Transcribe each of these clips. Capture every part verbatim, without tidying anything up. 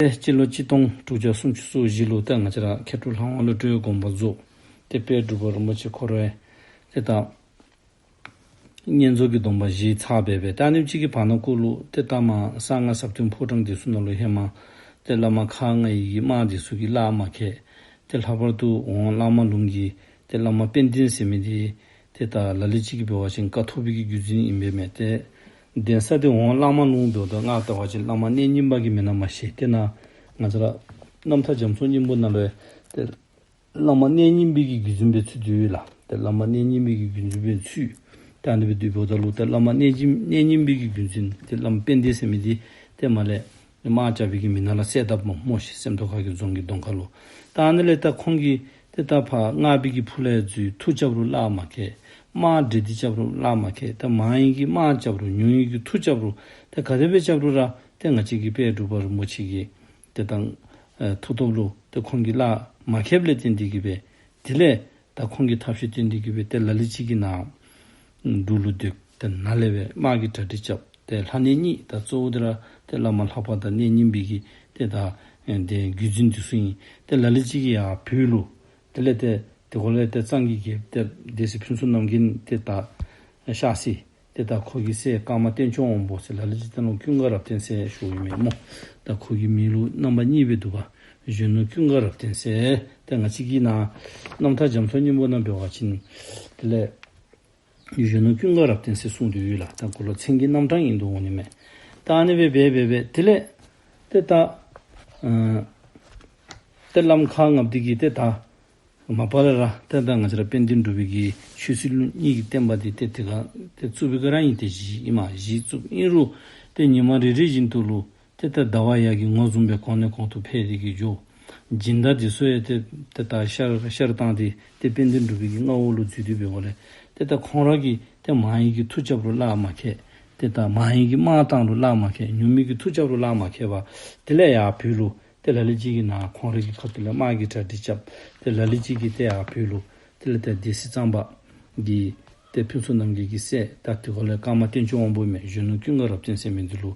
ཏེ་སྤྱི་ལོ་གཅིག་སྟོང་དྲུག་བརྒྱ་སུམ་ཅུ་སོ་བཞི་ལུ་ཏེ་ང་བཅས་ར་མཁས་གྲུབ་ལྷ་དབང་བློ་གྲོས་དགོངས་པ་རྫོགས། ཏེ་དཔལ་འབྲུག་པ་རིན་པོ་ཆེ་ཁོ་ར་ཏེ་ད་བསྙེན་རྫོགས་ཀྱི་སྡོམ་པ་བཞེས་ཚར་སྦེ་སྦེ་ད་ཨ་ནེམ་ཅིག་གི་བར་ན་གུ་ལུ་ཏེ་ད་མར་གསང་སྔགས་ཟབ་དོན་ཕོ་བྲང་འདི་ཚུ་ནང་ལུ་ཧེ་མ་ཏེ་བླ་མ་ཁག་ལྔ་ཡི་གི་དམག་འདི་ཚུ་གིས་གླགས་མ་ཁེལ། ཏེ་ལྷག་པར་དུ་ཝང་གླང་མ་ལུང་གི་ཏེ་བླ་མ་དཔལ་ལྡན་ཟེར་མི་འདི་ཏེ་ད་ལ་ལུ་ཅིག་གིས་འབད་བ་ཅིན་ཀཿཐོག་པའི་གི་བརྒྱུད་འཛིན་ཨིན་པས་མས། ཏེ་གདན་ས་འདི་ཝང་གླང་མ་ལུང་འབདཝ་ད་ང་བལྟ་བ་ཅིན་བླ་མ་གནས་རྙིང་པ་གི་མེན་ན་མ་ཤེས། ཏེ་ནཱ་ང་བཅས་ར་རྣམ་ཐར་རྒྱ་མཚོ་སྙིང་པོ་ནང་ལུ་ཏེ་བླ་མ་གནས་རྙིང་པའི་གི་བརྒྱུད་འཛིན་སྦེ་ཚུད་དེ་ཡོད་ལགས། ཏེ་བླ་མ་གནས་རྙིང་པའི་གི་བརྒྱུད་འཛིན་སྦེ་ཚུད། ད་ཨ་ནི་སྦེ་འདུག་འབདཝ་ད་ལུ་ཏེ་བླ་མ་གནས་རྙིང་གནས་རྙིང་པའི་གི་བརྒྱུད་འཛིན་ཏེ་བླ་མ་དཔལ་ལྡན་ཟེར་མི་འདི་ཏེ་མར་ལས་དམག་རྐྱབ་པའི་གི་མི་ནང་ལས་བསད་དཔ་མས་སྨོ་ཤིག། སེམས་རྟོགས་ཁ་གི་རྫོང་གི་གདོང་ཁ་ལུ། ད་ཨ་ནི་ལས་ད་ཁོང་གིས་ཏེ་ད་ཕར་སྔགས་པའི་གི་ཕུ་ལས་འཛུལ་མཐུ་རྐྱབ་རུང་གླགས་མ་ཁེལ། དམག་འདྲེ་འདི་རྐྱབ་རུང་གླགས་མ་ཁེལ། ད་མང་ཡི་གིས་དམག་རྐྱབ་རུང་ཉུང་ཡི་གིས་མཐུ་རྐྱབ་རུང་ད་ག་དེ་སྦེ་རྐྱབ་རུང་ར་ཏེ་ང་བཅས་ཀྱི་དཔལ་འབྲུག་པ་རིན་པོ་ཆེ་གི་ཏེ་ད་ཨེ་མཐུ་སྟོབས་ལུ་ཏེ་ཁོང་གིས་གླགས་མ་ཁེལཝ་ལས་བརྟེན་ཏེ་གིས་སྦེ་དེ་ལས་ད་ཁོང་གི་ཐབས་ཤེས་བརྟེན་ཏེ་གིས་སྦེ་ཏེ་ལ་ལུ་ཅིག་གིས་ནཱ་འབྲུག་ལུ་སྡོད། ཏེ་ནཱ་ལས་སྦེ་དམག་གི་གྲ་སྒྲིག་རྐྱབ། ཏེ་ལྷ་གནས་གཉིས་ད་གཙོ་བོ་འདི་ར་ཏེ་བླ་མ་ལྷ་པ་དང་གནས་རྙིང་པའི་གི་ཏེ་ད་ཨེ་ཏེ་བརྒྱུད་འཛིན་འདི་ཚུ་ཨིན། ཏེ་ལ་ལུ་ཅིག་གིས་ཡར་བོད་ལུ་དེ་ལས་ཏེ་དེ་གུ་ལས་ཏེ་གཙང་གི་རྒྱལཔོ་ཏེ་སྡེ་སྲིད་ཕུན་ཚོགས་རྣམ་རྒྱལ་ཏེ་ད་གཤགས་ཅི། ཏེ་ད་ཁོ་གི་སྲས་ཀརྨ་བསྟན་སྐྱོང་དབང་པོ་ཟེར་ལ་ལུ་ཅིག་ད་ལུ་ཀུན་དགའ་རབ་བརྟན་ཟེར་ཞུཝ་ཨིན་མས་སྨོ། ད་ཁོ་གི་མིང་ལུ་རྣམ་པ་གཉིས་སྦེ་འདུག་པ། གཞོན་ནུ་ཀུན་དགའ་རབ་བརྟན་ཟེར། ཏེ་ང་བཅས་ཀྱི་ནཱ་རྣམ་ཐར་རྒྱ་མཚོ་སྙིང་པོ་ནང་འབད་བ་ཅིན་དེ་ལས་གཞོན་ནུ་ཀུན་དགའ་རབ་བརྟན་ཟེར་གསུངས་ཏེ་ཡོད་ལགས། ད་ཁོ་ལུ་མཚན་གྱི་རྣམ་གྲངས་ཨིན་དོ་འོང་ནི་མས། ད་ཨ་ནི་སྦེ་འབད་འབད་འབད་དེ་ལས་ཏེ་ད་ཨ་ཏེ་བླམ་ཁག་ལྔ་པོ་འདི་གིས་ཏེ་ད་མ་པ་ལས་ར་ཏེ་ད་ང་བཅས་ར་དཔལ་ལྡན་འབྲུག་པའི་གི་ཆོས་སྲིད་ལུགས་གཉིས་ཀྱི་བསྟན་པ་འདི་ཏེ་དེ་ཁར་ཏེ་བཙུགས་པའི་སྒང་ར་ཨིན། ཏེ་གཞི་ཨིན་མས། གཞི་བཙུགས་ཨིན་རུང་ཏེ་ཉི་མ་རེ་རེ་བཞིན་དུ་ལུ་ཏེ་ད་ཟླ་བ་ཡར་གྱི་ངོ་བཟུམ་སྦེ་གོང་ནས་གོང་དུ་འཕེལ་ཏེ་གིས་འགྱོ། སྦྱིན་བདག་འདི་ཚུ་ཡང་ཏེ་ཏེ་ད་ཤར་ཤར་བཏང་སྟེ་ཏེ་དཔལ་ལྡན་འབྲུག་པའི་གི་མངའ་འོག་ལུ་འཛུལ་ཏེ་འབདཝ་ལས་ཏེ་ད་ཁོང་ར་གིས་ཏེ་མང་ཡི་གིས་མཐུ་རྐྱབ་རུང་གླགས་མ་ཁེལ། ཏེ་ད་མང་ཡི་གིས་དམག་བཏང་རུང་གླགས་མ་ཁེལ། ཉུང་མི་གིས་མཐུ་རྐྱབ་རུང་གླགས་མ་ཁེལ་བར་དེ་ལས་ཡར་བོད་ལུ་ཏེ་ལ་ལུ་ཅིག་གིས་ནཱ་ཁོང་རའི་གི་ཁ་ཐུག་ལས་དམག་གི་གྲ་སྒྲིག་རྐྱབ། ཏེ་ལ་ལུ་ཅིག་གིས་ཏེ་ཡར་བོད་ལུ་དེ་ལས་ཏེ་སྡེ་སྲིད་གཙང་པ་གི་ཏེ་ཕུན་ཚོགས་རྣམ་རྒྱལ་གྱི་སྲས་ད་དེ་གུ་ལས་ཀརྨ་བསྟན་སྐྱོང་དབང་པོ་མས། གཞོན་ནུ་ཀུན་དགའ་རབ་བརྟན་ཟེར་མི་འདི་ལུ་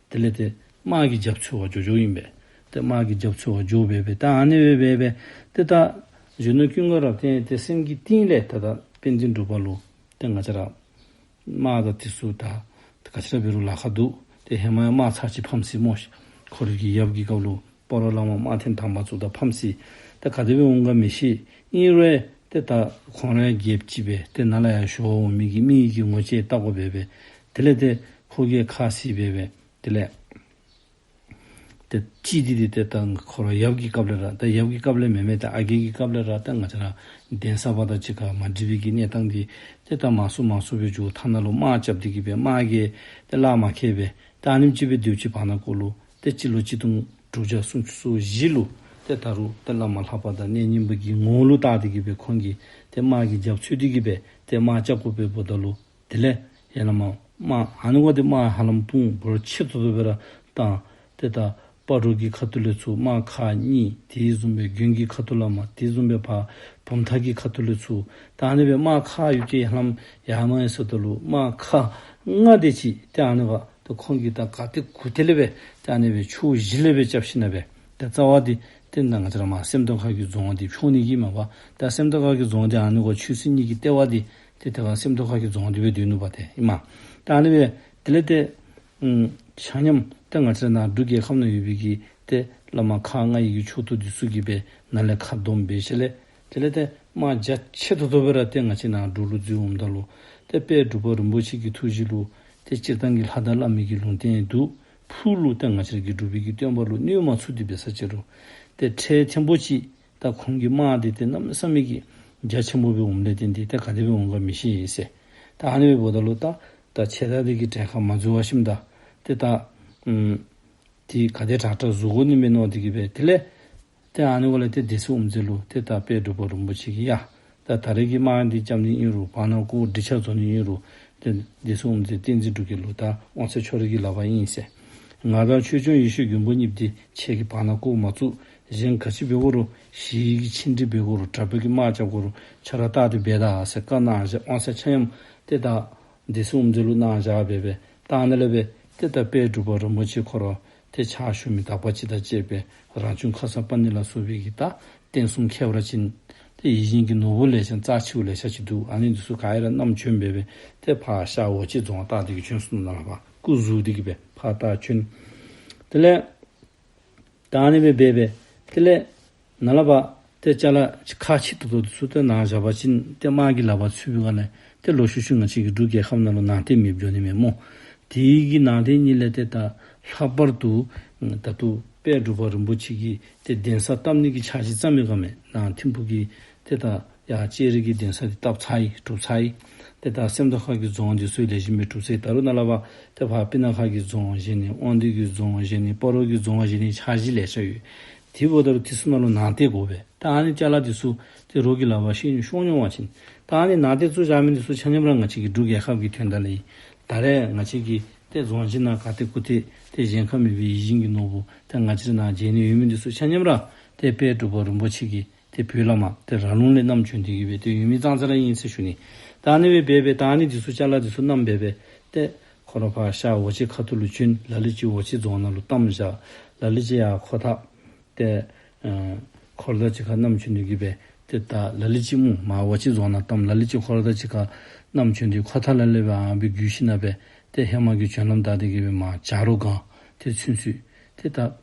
དེ་ལས་ཏེ་དམག་གི་རྒྱབ་འཚོལ་བར་འགྱོ་འགྱོཝ་ཨིན་པས། ཏེ་དམག་གི་རྒྱབ་འཚོལ་བར་འགྱོ་སྦེ་སྦེ་ད་ཨ་ནི་སྦེ་སྦེ་སྦེ་ཏེ་ད་གཞོན་ནུ་ཀུན་དགའ་རབ་བརྟན་ཏེ་སེམས་ཀྱི་གཏིང་ལས་ད་ད་དཔལ་ལྡན་འབྲུག་པ་ལུ་ཏེ་ང་བཅས་ར་དམག་དང་དེ་ཚུ་ད་ཏེ་ག་ཅི་ར་འབད་རུང་ལཱ་ཁག་འདུག། ཏེ་ཧེ་མ་ཡང་དམག་ཚར་གཅིག་ཕམ་སོ་ཡི་སྨོ་ཤིག། ཁོ་རའི་གི་ཡབ་ཀྱི་སྐབས་ལུ་སྤ་རོ་ལས་མར་དམག་ཐེངས་དང་པ་བཙུགས་ད་ཕམ་སོ་ཡི། ད་ག་དེ་སྦེ་འོང་ག་མི་ཤེས། ཨིན་རུང་ཏེ་ད་ཁོང་ར་རྒྱལཔོ་ཅིག་སྦེ་ཏེ་ནཱ་ལས་ཡར་ཞུ་བར་འོང་མི་གི་མི་གི་ངོ་ཅིག་བལྟ་དགོ་པས་པས། དེ་ལས་ཏེ་ཁོ་གིས་ཁ་བཟེད་སྦེ་སྦེ་དེ་ལས་ཏེ་ཅི་སྟེ་འདི་ཏེ་ད་ཁོ་ར་ཡབ་ཀྱི་སྐབས་ལས་ར་ད་ཡབ་ཀྱི་སྐབས་ལས་མེན་མེན་ད་ཨ་རྒས་ཀྱི་སྐབས་ལས་ར་ད་ང་བཅས་ར་གདན་ས་པ་དང་གཅིག་ཁར་མ་འགྲིག་པའི་གི་གནས་སྟངས་འདི་ཏེ་ད་མང་སུ་མང་སུ་སྦེ་འགྱོ། ཐ་ན་ལུ་དམག་རྐྱབ་སྟེ་གིས་སྦེ་དམག་གིས་ཏེ་གླགས་མ་ཁེལ་སྦེ་ད་ཨ་ནེམ་ཅིག་སྦེ་སྡོད་ཅི། བར་ན་གུ་ལུ་ཏེ་སྤྱི་ལོ་གཅིག་སྟོང་དྲུག་བརྒྱ་སུམ་ཅུ་སོ་བཞི་ལུ་ཏེ་ད་རུང་ཏེ་བླ་མ་ལྷ་པ་དང་གནས་རྙིང་པ་གི་ངོ་ལུ་བལྟ་སྟེ་གིས་སྦེ་ཁོང་གིས་ཏེ་དམག་གི་རྒྱབ་འཚོལ་ཏེ་གིས་སྦེ་ཏེ་དམག་རྐྱབ་དགོཔ་སྦེ་འབདཝ་ད་ལུ་དེ་ལས་ཡར་ལས་མར་དམག་ཨ་ནི་གུ་ཏེ་དམག་ཧ་ལམ་དཔུང་འབོར་ཆེ་ཏོག་ཏོ་སྦེ་ར་བཏང་། ཏེ་ད་སྤ་རོ་གི་ཁ་ཐུག་ལས་ཚུར་དམག་ཁག་གཉིས། དེ་བཟུམ་སྦེ་དགོན་གྱི་ཁ་ཐུག་ལས་མར། དེ་བཟུམ་སྦེ་ཕར་བུམ་ཐང་གི་ཁ་ཐུག་ལས་ཚུར། ད་ཨ་ནི་སྦེ་དམག་ཁག་ཡོད་ཀྱི་ཧ་ལམ་ཡར་མར་ཡར་སོངམ་ད་ལུ་དམག་ཁག་ལྔ་དེ་ཅིག་ཏེ་ཨ་ནི་སྦེ་ཏེ་ཁོང་གིས་ད་ག་ཏེ་གུ་ཏེ་ལས་སྦེ་ཏེ་ཨ་ནི་སྦེ་ཕྱོགས་བཞི་ལས་སྦེ་རྐྱབ་ཞིནམ་སྦེ་ཏེ་རྩ་བ་འདི་ཏེ་ནཱ་ང་བཅས་ར་མར་སེམས་རྟོགས་ཁ་གི་རྫོང་འདི་འཕྱོག་ནི་གི་མ་པ་ད་སེམས་རྟོགས་ཁ་གི་རྫོང་འདི་ཨ་ནི་གུ་ཆོས་སྲིད་གཉིས་ཀྱི་ལྟེ་བ་འདི་ཏེ་ཏེ་ག་སེམས་རྟོགས་ཁ་གི་རྫོང་འདི་སྦེ་སྡོད་ནུག་པ་ཏེ་ཨིན་མས། ད་ཨ་ནི་སྦེ་དེ་ལས་ཏེ་ཨམ་ཆ་མཉམ་ཏེ་ང་བཅས་ར་ནཱ་འབྲུག་རྒྱལ་ཁབ་ནང་ཡོད་པའི་གི་ཏེ་བླ་མ་ཁག་ལྔ་ཡི་གི་ཕྱོགས་གཏོགས་འདི་ཚུ་གིས་སྦེ་ནཱ་ལས་ཁ་བསྡོམས་འབད་ཞིནམ་ལས་དེ་ལས་ཏེ་དམག་རྒྱ་ཆེ་ཏོག་ཏོ་སྦེ་ར་ཏེ་ང་བཅས་ནཱ་འབྲུག་ལུ་འཛུལ་འོངམ་ད་ལུ་ཏེ་དཔལ་འབྲུག་པ་རིན་པོ་ཆེ་གི་ཐུགས་རྗེ་ལུ་ཏེ་སྤྱིར་བཏང་གི་ལྷ་དང་བླ་མའི་གི་ལུང་བསྟན་འདུག། ཕུགས་ལུ་ཏེ་ང་བཅས་ར་གི་འབྲུག་པའི་གི་བསྟན་པ་ལུ་གནོད་མ་ཚུགས་ཏེ་འབད་ས་ཅིག་རུང་ཏེ་འཕྲལ་ཐེངས་པོ་ཅིག་ད་ཁོང་གི་དམག་འདི་ཏེ་གནམ་མེད་ས་མེད་ཀྱི་རྒྱ་ཆེན་པོ་སྦེ་འོངམ་ལས་བརྟེན་ཏེ་ད་ག་དེ་སྦེ་འོང་ག་མི་ཤེས་ཟེར། ད་ཨ་ནི་སྦེ་འབདཝ་ད་ལུ་ད་ད་ཆེ་ད་འདི་གི་གྲལ་ཁར་མ་འཛུལ་བར་ཞིནམ་ད་ཏེ་ད་ཨམ་ཏེ་ག་དེ་དྲག་དྲག་བཟོ་དགོ་ནི་མས་མནོ་སྟེ་གིས་སྦེ་དེ་ལས་ཏེ་ཨ་ནི་གུ་ལས་ཏེ་སྡེ་སྲིད་དབུ་མཛད་ལུ་ཏེ་ད་དཔལ་འབྲུག་པ་རིན་པོ་ཆེ་གིས་ཡ་ད་ད་རེས་ཀྱི་དམག་འདི་རྐྱབ་ནི་ཨིན་རུང་བར་ན་གུ་འགྲིག་ཆ་བཟོ་ནི་ཨིན་རུང་ཏེ་སྡེ་སྲིད་དབུ་མཛད་བསྟན་འཛིན་འབྲུག་རྒྱས་ལུ་ད་དབང་ཚད་ཁྱོད་རའི་གི་ལག་པར་ཨིན་ཟེར། ང་དང་ཆོས་སྐྱོང་ཡེ་ཤེས་མགོན་པོ་གཉིས་འདི་ཁྱེད་ཀྱིས་བར་ན་གུ་མ་བཙུགས། གཞན་ག་ཅི་འབད་དགོ་རུང་ཞི་བའི་གི་ཆིངས་འགྲིག་འབད་དགོ་རུང་དྲག་པོའི་གི་དམག་རྐྱབ་དགོ་རུང་ཁྱོད་ར་བལྟ་སྟེ་འབད་ད་ཟེར་བཀའ་གནང་བཞག། དབང་ཚད་ཆ་མཉམ་ཏེ་ད་སྡེ་སྲིད་དབུ་མཛད་ལུ་གནང་བཞག་སྦེ་སྦེ་ད་ཨ་ནཱ་ལས་སྦེ་ཏེ་ད་དཔལ་འབྲུག་པ་རིན་པོ་ཆེ་ཁོ་ར་ ཏེ་ཕྱག་ཞུ་མི་དག་པ་ཅིག་དང་བཅས་པའི་རང་བྱུང་ཁརྶ་པཱ་ཎི་ལ་སོགས་པའི་གི་ད་རྟེན་གསུམ་ཁྱད་པར་ཅན་ཏེ་ཡིད་བཞིན་གྱི་ནོར་བུ་ལས་ཀྱང་རྩ་ཆེ་བ་ལེ་ཤ་ཅིག་འདུག། ཨ་ནི་འདི་ཚུ་ག་ར་བསྣམས་བྱོན་འབད་སྦེ་ཏེ་ཕར་ཤར་ཝ་ཅན་རྫོང་བཏགས་ཏེ་གི་བྱོན་སོང་ནུག། ནཱ་ལས་ཕར་སྐུ་ཟུར་ཏེ་གི་སྦེ་ཕར་ད་བྱོན། དེ་ལས་ད་ཨ་ནི་སྦེ་འབད་སྦེ་དེ་ལས་ནཱ་ལས་ཕར་ཏེ་ཅ་ལ་ཁག་ཆེ་ཏོག་ཏོ་འདི་ཚུ་ཏེ་ནཱ་བཞག་པ་ཅིན་ཏེ་དམག་གི་ལག་པར་ཚུད་པའི་སྒང་ལས་ཏེ་ལོག་ཤུལ་ཤུལ་ང་བཅས་ཀྱི་འབྲུག་རྒྱལ་ཁབ་ནང་ལུ་ནང་རྟེན་མེདཔ་འགྱོ་ནི་མས་སྨོ། དེ་གི་ནང་རྟེན་གཉིས་ལས་ཏེ་ད་ལྷག་པར་དུ་ད་ལྟོ་དཔལ་འབྲུག་པ་རིན་པོ་ཆེ་གི་ཏེ་གདན་ས་བཏབ་ནི་གི་འཆར་གཞི་བརྩམས་མི་ག་མེད་ནཱ་ཐིམ་ཕུག་གི་ཏེ་ད་ཡར་ལྕགས་རི་གི་གདན་ས་འདི་བཏབ་ཚར་ཡི། གྲུབ་ཚར་ཡི། ཏེ་ད་སེམས་རྟོགས་ཁ་གི་རྫོང་འདི་ཚུ་ལེགས་ཤོམ་སྦེ་གྲུབ་ཚར་ཡི། ད་རུང་ནཱ་ལས་ཕར་ཏེ་ཕར་སྤུ་ན་ཁ་གི་རྫོང་བཞེངས་ནི་དབང་འདུས་ཀྱི་རྫོང་བཞེངས་ནི་སྤ་རོ་གི་རྫོང་བཞེངས་ནི་འཆར་གཞི་ལེ་ཤ་ཡོད། དེ་འབདཝ་ད་ལུ་དེ་ཚུ་ནང་ལུ་ནང་རྟེན་དགོ་པས། ད་ཨ་ནི་ཅ་ལ་འདི་ཚུ་ཏེ་རོགས་ཀྱི་ལག་པར་ཤོར་ཤོར་འོང་བ་ཅིན་ད་ཨ་ནི་ནང་རྟེན་བཙུགས་བཞག་མི་འདི་ཚུ་ཆ་མཉམ་ར་ང་བཅས་ཀྱི་འབྲུག་རྒྱལ་ཁབ་ཀྱི་དོན་དག་ལུ་ཨིན། ད་རེས་ང་བཅས་ཀྱི་ཏེ་རྫོང་གཞི་ནང་ག་ཏེ་གུ་ཏེ་ཏེ་གཞན་ཁར་མེད་པའི་ཡིད་བཞིན་གྱི་ནོར་བུ་ཏེ་ང་བཅས་ར་ནཱ་མཇལ་ནི་ཡོད་མི་འདི་ཚུ་ཆ་མཉམ་ར་ཏེ་དཔལ་འབྲུག་པ་རིན་པོ་ཆེ་གི་ཏེ་བོད་ལས་མར་ཏེ་ར་ལུང་ལས་བསྣམས་བྱོན་ཏེ་གི་སྦེ་ཏེ་ཡོད་མི་ཙང་ཙ་ར་ཨིན་ཟེར་ཞུ་ནི། ད་ཨ་ནི་སྦེ་འབད་སྦེ་ད་ཨ་ནི་འདི་ཚུ་ཅ་ལ་འདི་ཚུ་བསྣམས་འབད་སྦེ་ཏེ་ཁོ་ར་ཕར་ཤར་ཝ་ཅན་ཁ་ཐུག་ལུ་བྱོན། ལ་ལུ་ཅིག་ཝ་ཅན་རྫོང་ནང་ལུ་བསྣམས་བཞག། ལ་ལུ་ཅིག་ཡར་ཁོ་ཐང་ཏེ་ཨ་ཁོ་ར་དང་གཅིག་ཁར་བསྣམས་བྱོན་ཏེ་གི་སྦེ་ཏེ་ད་ལ་ལུ་ཅིག་སྨོ་མར་ཝ་ཅན་རྫོང་ནང་བསྣམས། ལ་ལུ་ཅིག་ཁོ་ར་དང་གཅིག་ཁར་བསྣམས་བྱོན་ཏེ་ཁོ་ཐང་ལ་ལས་སྦེ་ཨ་སྦེ་བརྒྱུད་ཞིནམ་སྦེ་ཏེ་ཧེ་མ་གི་བྱོན་ལམ་བདའ་སྟེ་གི་སྦེ་མར་བྱ་རོག་སྒང་ཏེ་ཚུན་ཚོད་ཏེ་ད་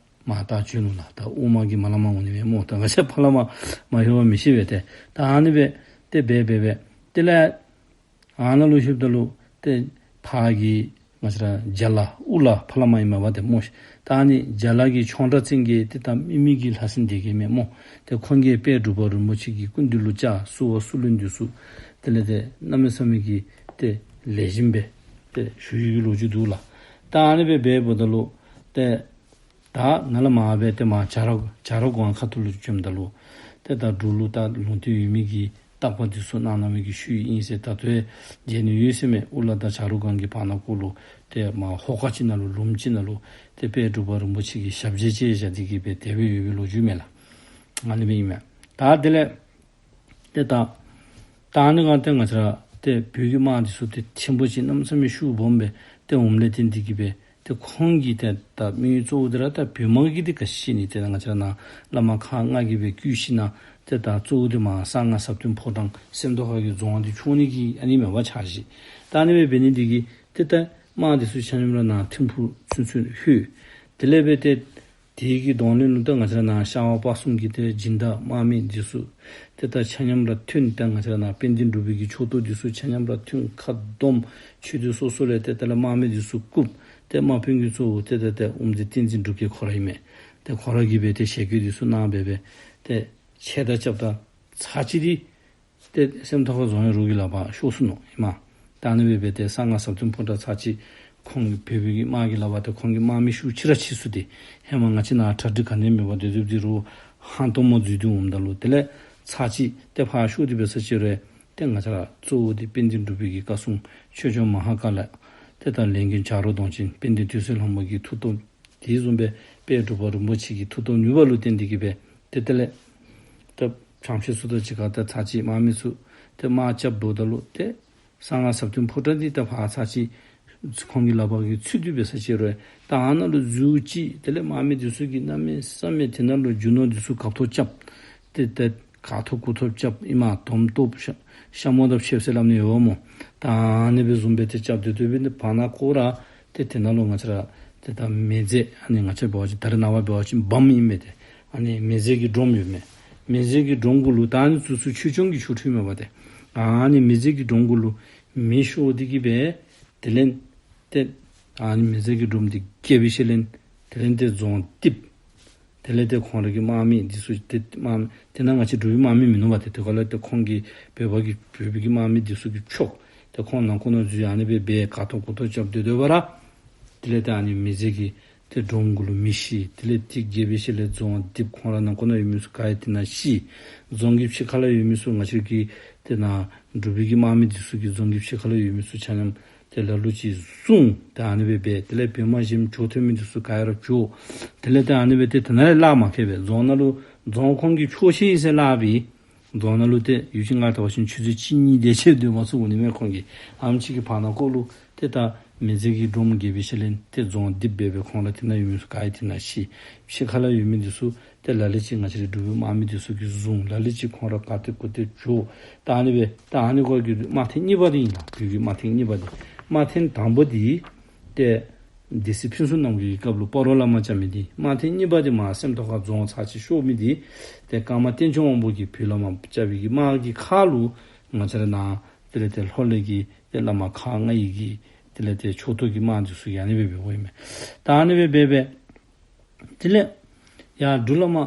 མར་ད་བྱོན་ནུག་ལགས། ད་དབུ་མ་གི་མར་ལས་མར་འོང་ནི་མས་སྨོ། ད་ང་བཅས་ཕར་ལས་མར་མ་ལྷོད་པར་མི་ཤེས་པས་ཏེ། ད་ཨ་ནི་སྦེ་ཏེ་འབད་འབད་སྦེ་དེ་ལས་ཨ་ནཱ་ལུ་ལྷོདཔ་ད་ལུ་ཏེ་ཕར་གི་ང་བཅས་ར་རྒྱ་ལ་དབུ་ལ་ཕར་ལས་མར་ཨིན་མས་པ་ཏེ་སྨོ་ཤིག། ད་ཨ་ནི་རྒྱ་ལ་གི་ཆོང་གྲགས་ཅན་གྱི་ཏེ་ད་མི་མི་གི་ལྷ་སྲིན་སྡེ་བརྒྱད་མས་སྨོ། ཏེ་ཁོང་གིས་དཔལ་འབྲུག་པ་རིན་པོ་ཆེ་གི་སྐུ་མདུན་ལུ་བཅར། བསུ་བ་བསུ་ལེན་འདི་ཚུ་དེ་ལས་ཏེ་གནམ་མེད་ས་མེད་ཀྱི་ཏེ་ལེགས་ཤོམ་སྦེ་ཏེ་ཞུ་ཡི་གི་ལོ་རྒྱུས་འདུག་ལགས། ད་ཨ་ནི་སྦེ་འབདཝ་ད་ལུ་ཏེ་ད་ནཱ་ལས་མར་སྦེ་ཏེ་མར་བྱ་རོག་བྱ་རོག་སྒང་ཁ་ཐུག་ལུ་བྱོནམ་ད་ལུ་ཏེ་ད་འབྲུག་ལུ་ད་ལུང་བསྟན་ཡོད་མི་གི་བརྟག་པ་འདི་ཚུ་གནང་གནང་མི་གི་ཤུལ་ཨིན་ཟེར་ད་ལྟོ་ཡང་མཇལ་ནི་ཡོད་ཟེར་མས། དབུ་ལ་དང་བྱ་རོག་སྒང་གི་བར་ན་ཀོ་ལུ་ཏེ་མར་ཧོ་ཀ་ཅིག་ནང་ལུ་ལུངམ་ཅིག་ནང་ལུ་ཏེ་དཔལ་འབྲུག་པ་རིན་པོ་ཆེ་གི་ཞབས་རྗེས་ཅིག་བཞག་སྟེ་གི་སྦེ་དེ་སྦེ་ཡོད་པའི་ལོ་རྒྱུས་མས་ལགས། ཨ་ནི་སྦེ་ཨིན་མས། ད་དེ་ལས་ཏེ་ད་ད་ཨ་ནི་སྒང་ཏེ་ང་བཅས་ར་ཏེ་བོད་ཀྱི་དམག་འདི་ཚུ་ཏེ་ཆེན་པོ་ཅིག་གནམ་མེད་ས་མེད་ཤུགས་སྦོམ་སྦེ་ཏེ་འོངམ་ལས་བརྟེན་ཏེ་གི་སྦེ་ཏེ་ཁོང་གི་ཏེ་ད་དམིགས་ཡུལ་གཙོ་བོ་འདི་ར་ད་བོད་དམག་གི་ཏེ་ག་ཅི་ནི་ཏེ་ང་བཅས་ར་ནཱ་བླ་མ་ཁག་ལྔ་གིས་སྦེ་བསྐུལ་ཞིནམ་ཏེ་ད་གཙོ་བོ་འདི་མར་གསང་སྔགས་ཟབ་དོན་ཕོ་བྲང་སེམས་རྟོགས་ཁ་གི་རྫོང་འདི་འཕྱོག་ནི་གི་ཨ་ནི་མས་པ་འཆར་གཞི། ད་ཨ་ནི་སྦེ་འབད་ནི་འདི་གིས་ཏེ་ད་དམག་འདི་ཚུ་ཆ་མཉམ་ར་ནཱ་ཐིམ་ཕུག་ཚུན་ཚོད་ལྷོད། དེ་ལས་སྦེ་ཏེ་དེ་གི་གདོང་ལེན་ལུ་ད་ང་བཅས་ར་ནཱ་ཤར་ཝང་སྤ་གསུམ་གྱི་ཏེ་སྦྱིན་བདག་དམག་མི་འདི་ཚུ་ཏེ་ད་ཆ་མཉམ་ར་ཐོན། ད་ང་བཅས་ར་ནཱ་དཔལ་ལྡན་འབྲུག་པའི་གི་ཕྱོགས་གཏོགས་འདི་ཚུ་ཆ་མཉམ་ར་ཐོན། ཁ་བསྡོམས་ཆོས་སྡེ་སོ་སོ་ལས་ཏེ་ད་ལས་དམག་མི་འདི་ཚུ་བཀུག། ཏེ་དམག་དཔོན་གྱི་གཙོ་བོ་ཏེ་ད་ཏེ་དབུ་མཛད་བསྟན་འཛིན་འབྲུག་རྒྱས་ཁོ་ར་ཨིན་མས། ཏེ་ཁོ་ར་གིས་སྦེ་ཏེ་ཞལ་བཀོད་འདི་ཚུ་གནང་སྦེ་སྦེ་ཏེ་ཆད་ད་རྐྱབ་ད་ཚར་གཅིག་འདི་ཏེ་སེམས་རྟོགས་ཁ་རྫོང་ཡང་རོགས་ཀྱི་ལག་པར་ཤོར་སོ་ནུག་ཨིན་མས། ད་ཨ་ནི་སྦེ་སྦེ་ཏེ་གསང་སྔགས་ཟབ་དོན་ཕོ་བྲང་ཚར་གཅིག་ཁོང་གི་བོད་པའི་གི་དམག་གི་ལག་པར་ཏེ་ཁོང་གི་དམག་མི་ཤུགས་ཆེ་ར་ཆེ་སུ་ཏེ་ཧེ་མ་ང་བཅས་ནཱ་གྲ་སྒྲིག་ག་ནི་མེད་པར་སྡོད་སྡོདཔ་འདི་རུང་ཧང་སྟོང་མོ་འཛུལ་ཏེ་འོངམ་ད་ལུ་དེ་ལས་ཚར་གཅིག་ཏེ་ཕར་ཤོར་ཏེ་འབད་ས་ཅིག་རུང་ཏེ་ང་བཅས་ར་གཙོ་བོ་འདི་དཔལ་ལྡན་འབྲུག་པའི་གི་བཀའ་སྲུང་ཆོས་སྐྱོང་མ་ཧཱ་ཀཱ་ལ་ཏེ་ད་ལས་མགོན་བྱ་རོག་གདོང་ཅན་དཔལ་ལྡན་དུད་སོལ་ལྷ་མོ་གི་མཐུ་སྟོབས་དེ་བཟུམ་སྦེ་དཔལ་འབྲུག་པ་རིན་པོ་ཆེ་གི་མཐུ་སྟོབས་ནུས་པ་ལུ་བརྟེན་ཏེ་གི་སྦེ་ཏེ་དེ་ལས་ད་བྱང་ཤོད་ཚུ་དང་གཅིག་ཁར་ད་ཚར་གཅིག་དམག་མི་ཚུ་ཏེ་དམག་རྐྱབ་འབདཝ་ད་ལུ་ཏེ་གསང་སྔགས་ཟབ་དོན་ཕོ་བྲང་འདི་ད་ཕར་ཚར་གཅིག་ཁོང་གི་ལག་པར་གྱི་ཚུད་དེ་འབད་ས་ཅིག་རུང་ད་ཨ་ནཱ་ལུ་འཛུལ་ཅི། དེ་ལས་དམག་མི་འདི་ཚུ་གིས་གནམ་མེད་ས་མེད་དེ་ནང་ལུ་རྒྱུ་ནོར་འདི་ཚུ་གབ་ཐོབ་རྐྱབ། ཏེ་ད་ག་ཐོབ་གུ་ཐོབ་རྐྱབ་ཨིན་མས། དོམ་ཐོབ་ཤ་ཤ་མོ་དང་ཕྱེབ་ཟེར་སླབ་ནི་ཡོད་སྨོ། ད་ཨ་ནི་སྦེ་བཟུམ་སྦེ་ཏེ་རྐྱབ་སྟེ་སྡོད་པའི་ནི་བར་ན་ཀོ་ར་ཏེ་དེ་ནང་ལུ་ང་བཅས་ར་ཏེ་ད་མེ་རྫས་ཨ་ནི་ང་བཅས་འབད་བ་ཅིན་ད་རེས་ནངས་པ་འབད་བ་ཅིན་བམ་ཨིན་མས་ཏེ། ཨ་ནི་མེ་རྫས་ཀྱི་སྒྲོམ་ཡོད་མས། མེ་རྫས་ཀྱི་སྒྲོམ་གུ་ལུ་ད་ཨ་ནི་ཚུ་ཚུ་ཆོས་སྐྱོང་གི་ཆོ་འཕྲུལ་མས་པ་ཏེ། ཨ་ནི་མེ་རྫས་ཀྱི་སྒྲོམ་གུ་ལུ་མེ་ཤོར་ཏེ་གི་སྦེ་དེ་ལས་ཏེ་ཨ་ནི་མེ་རྫས་ཀྱི་སྒྲོམ་འདི་གས་པའི་ཤུལ་ལས་དེ་ལས་ཏེ་རྫོང་རྡིབ། དེ་ལས་ཏེ་ཁོང་ར་གི་དམག་མི་འདི་ཚུ་ཏེ་དམག་དེ་ནང་ང་བཅས་འབྲུག་པའི་དམག་མི་མིན་ནུག་པ་ཏེ། དེ་ཁར་ལས་ཏེ་ཁོང་གི་བོད་པ་གི་བོད་པའི་གི་དམག་མི་འདི་ཚུ་གིས་འཕྱོག། ཏེ་ཁོང་ནང་ཁོ་ན་འཛུལ་ཨ་ནི་སྦེ་སྦེ་ག་ཐོབ་གུ་ཐོབ་རྐྱབ་སྡོད་སྡོད་པ་ར་དེ་ལས་ཏེ་ཨ་ནི་མེ་རྫས་ཀྱི་ཏེ་སྒྲོམ་གུ་ལུ་མེ་ཤོར། དེ་ལས་ཏེ་གས་པའི་ཤུལ་ལས་རྫོང་རྡིབ། ཁོང་ར་ནང་ཁོ་ན་ཡོད་མི་ཚུ་ག་ཡོད་དེ་ནང་ཤི། རྫོང་གི་ཕྱི་ཁ་ལུ་ཡོད་མི་ཚུ་ང་བཅས་ཀྱི་ཏེ་ནཱ་འབྲུག་པའི་གི་དམག་མི་འདི་ཚུ་གིས་རྫོང་གི་ཕྱི་ཁ་ལུ་ཡོད་མི་ཚུ་ཆ་མཉམ་ཏེ་ལ་ལུ་ཅིག་བསྲུང་། ཏེ་ཨ་ནི་སྦེ་འབད། དེ་ལས་བོད་དམག་གཞན་བྱོག་ཐོན་མི་འདི་ཚུ་ག་ཡོད་ར་བྱོག། དེ་ལས་ཏེ་ཨ་ནི་སྦེ་ཏེ་དེ་ནང་ལས་ལཱ་མ་ཁེལ་བས། རྫོང་ནང་ལུ་རྫོང་ཁོང་གིས་འཕྱོག་ཤེས་ཨིན་ཟེར་སླབ་པས། རྫོང་ནང་ལུ་ཏེ་ཡུན་ཅིག་ང་བལྟ་བ་ཅིན་ཆུ་ཚོད་གཅིག་གཉིས་དེ་ཅིག་སྡོད་མ་ཚུགས་འོང་ནི་མས་ཁོང་གིས། ཨམ་ཅིག་གི་བར་ན་ཀོ་ལུ་ཏེ་ད་ མེ་རྫས་ཀྱི་སྒྲོམ་བརྒལ་བའི་ཤུལ་ལས་ཏེ་རྫོང་རྡིབ་སྦེ་སྦེ་ཁོང་ར་དེ་ནང་ཡོད་མི་ཚུ་ག་ཡི་དེ་ནང་ཤི། ཕྱི་ཁ་ལུ་ཡོད་མི་འདི་ཚུ་ཏེ་ལ་ལུ་ཅིག་ང་བཅས་རའི་འབྲུག་པའི་དམག་མི་འདི་ཚུ་གིས་བཟུང་། ལ་ལུ་ཅིག་ཁོང་ར་ག་ཏེ་གུ་ཏེ་བྱོག། ད་ཨ་ནི་སྦེ་ད་ཨ་ནི་སྐོར་གྱི་དམག་ཐེངས་གཉིས་པ་འདི་ཨིན་ལགས། བོད་ཀྱི་དམག་ཐེངས་གཉིས་པ་འདི། དམག་ཐེངས་དང་པོ་འདི་ཏེ་སྡེ་སྲིད་ཕུན་ཚོགས་རྣམ་རྒྱལ་གྱི་སྐབས་ལུ་སྤ་རོ་བླ་མ་བཅའ་མི་འདི། དམག་ཐེངས་གཉིས་པ་འདི་མར་སེམས་རྟོགས་ཁ་རྫོང་ཚར་གཅིག་ཤོར་མི་འདི་ཏེ་ཀརྨ་བསྟན་སྐྱོང་དབང་པོ་གིས་བོད་བླ་མ་བཅའ་བའི་གི་དམག་གི་ཁ་ལུ་ང་བཅས་ར་ནཱ་དེ་ལས་ཏེ་ལྷོ་ལས་ཀྱི་ཏེ་བླ་མ་ཁག་ལྔ་ཡི་གི་དེ་ལས་ཏེ་ཕྱོགས་གཏོགས་ཀྱི་དམག་འདི་ཚུ་ཡང་ཨ་ནི་སྦེ་འབདཝ་ཨིན་མས། ད་ཨ་ནི་སྦེ་འབད་སྦེ་དེ་ལས་ཡར་འབྲུག་བླ་མ་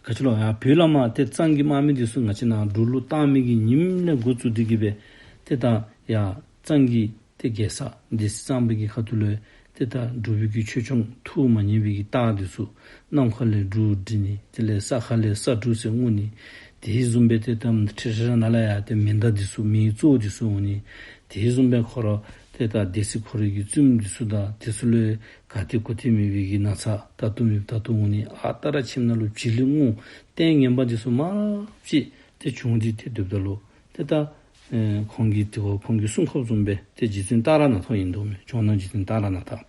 ག་ཅི་ལོ་ཡར་བོད་བླ་མ་ཏེ་གཙང་གི་དམག་མི་འདི་ཚུ་ང་བཅས་ནཱ་འབྲུག་ལུ་བཏང་མི་གི་ཉིནམ་ལས་འགོ་བཙུགས་ཏེ་གི་སྦེ་ཏེ་ད་ཡར་གཙང་གི་ཏེ་རྒྱལ་ས་སྡེ་སྲིད་གཙང་པའི་གི་ཁ་ཐུག་ལུ་ཏེ་ད་འབྲུག་པའི་གི་ཆོས་སྐྱོང་ཐུགས་མ་མཉེས་པའི་གི་རྟགས་འདི་ཚུ་ནམ་མཁའ་ལས་འབྲུག་འདྲེན་ནི། དེ་ལས་ས་ཁ་ལས་ས་འབྲུག་ཟེར་འོང་ནི། དེ་བཟུམ་སྦེ་ཏེ་ད་ཁྲི་ཁྲི་ར་ནང་ལས་ཡར་ཏེ་མེ་མདའ་འདི་ཚུ་མེའི་མཚོན་འདི་ཚུ་འོང་ནི། དེ་བཟུམ་སྦེ་ཁོ་ར་ཏེ་ད་སྡེ་སྲིད་ཁོ་རའི་གི་བཙུནམོ་འདི་ཚུ་དང་དེ་ཚུ་ལུ་ག་ཏེ་གུ་ཏེ་མེད་པའི་གི་ན་ཚ་ད་ལྟོ་མེད་ད་ལྟོ་འོང་ནི། ཨ་རྟག་ར་ཁྱིམ་ནང་ལུ་བྱི་ལི་རྔོན་ལྟས་ངན་པ་འདི་ཚུ་མང་རབས་ཅིག་ཏེ་བྱུང་སྟེ་ཏེ་སྡོདཔ་ད་ལུ་ཏེ་ད་ཨེ་ཁོང་གི་ཏེ་ཁོ་ཁོང་གི་སྲུང་སྐྱོབ་བཟུམ་སྦེ་ཏེ་རྗེ་བཙུན་ཏཱ་ར་ནཱ་ཐ་ཨིན་འདུག་མས། ཇོ་ནང་རྗེ་བཙུན་ཏཱ་ར་ནཱ་ཐ།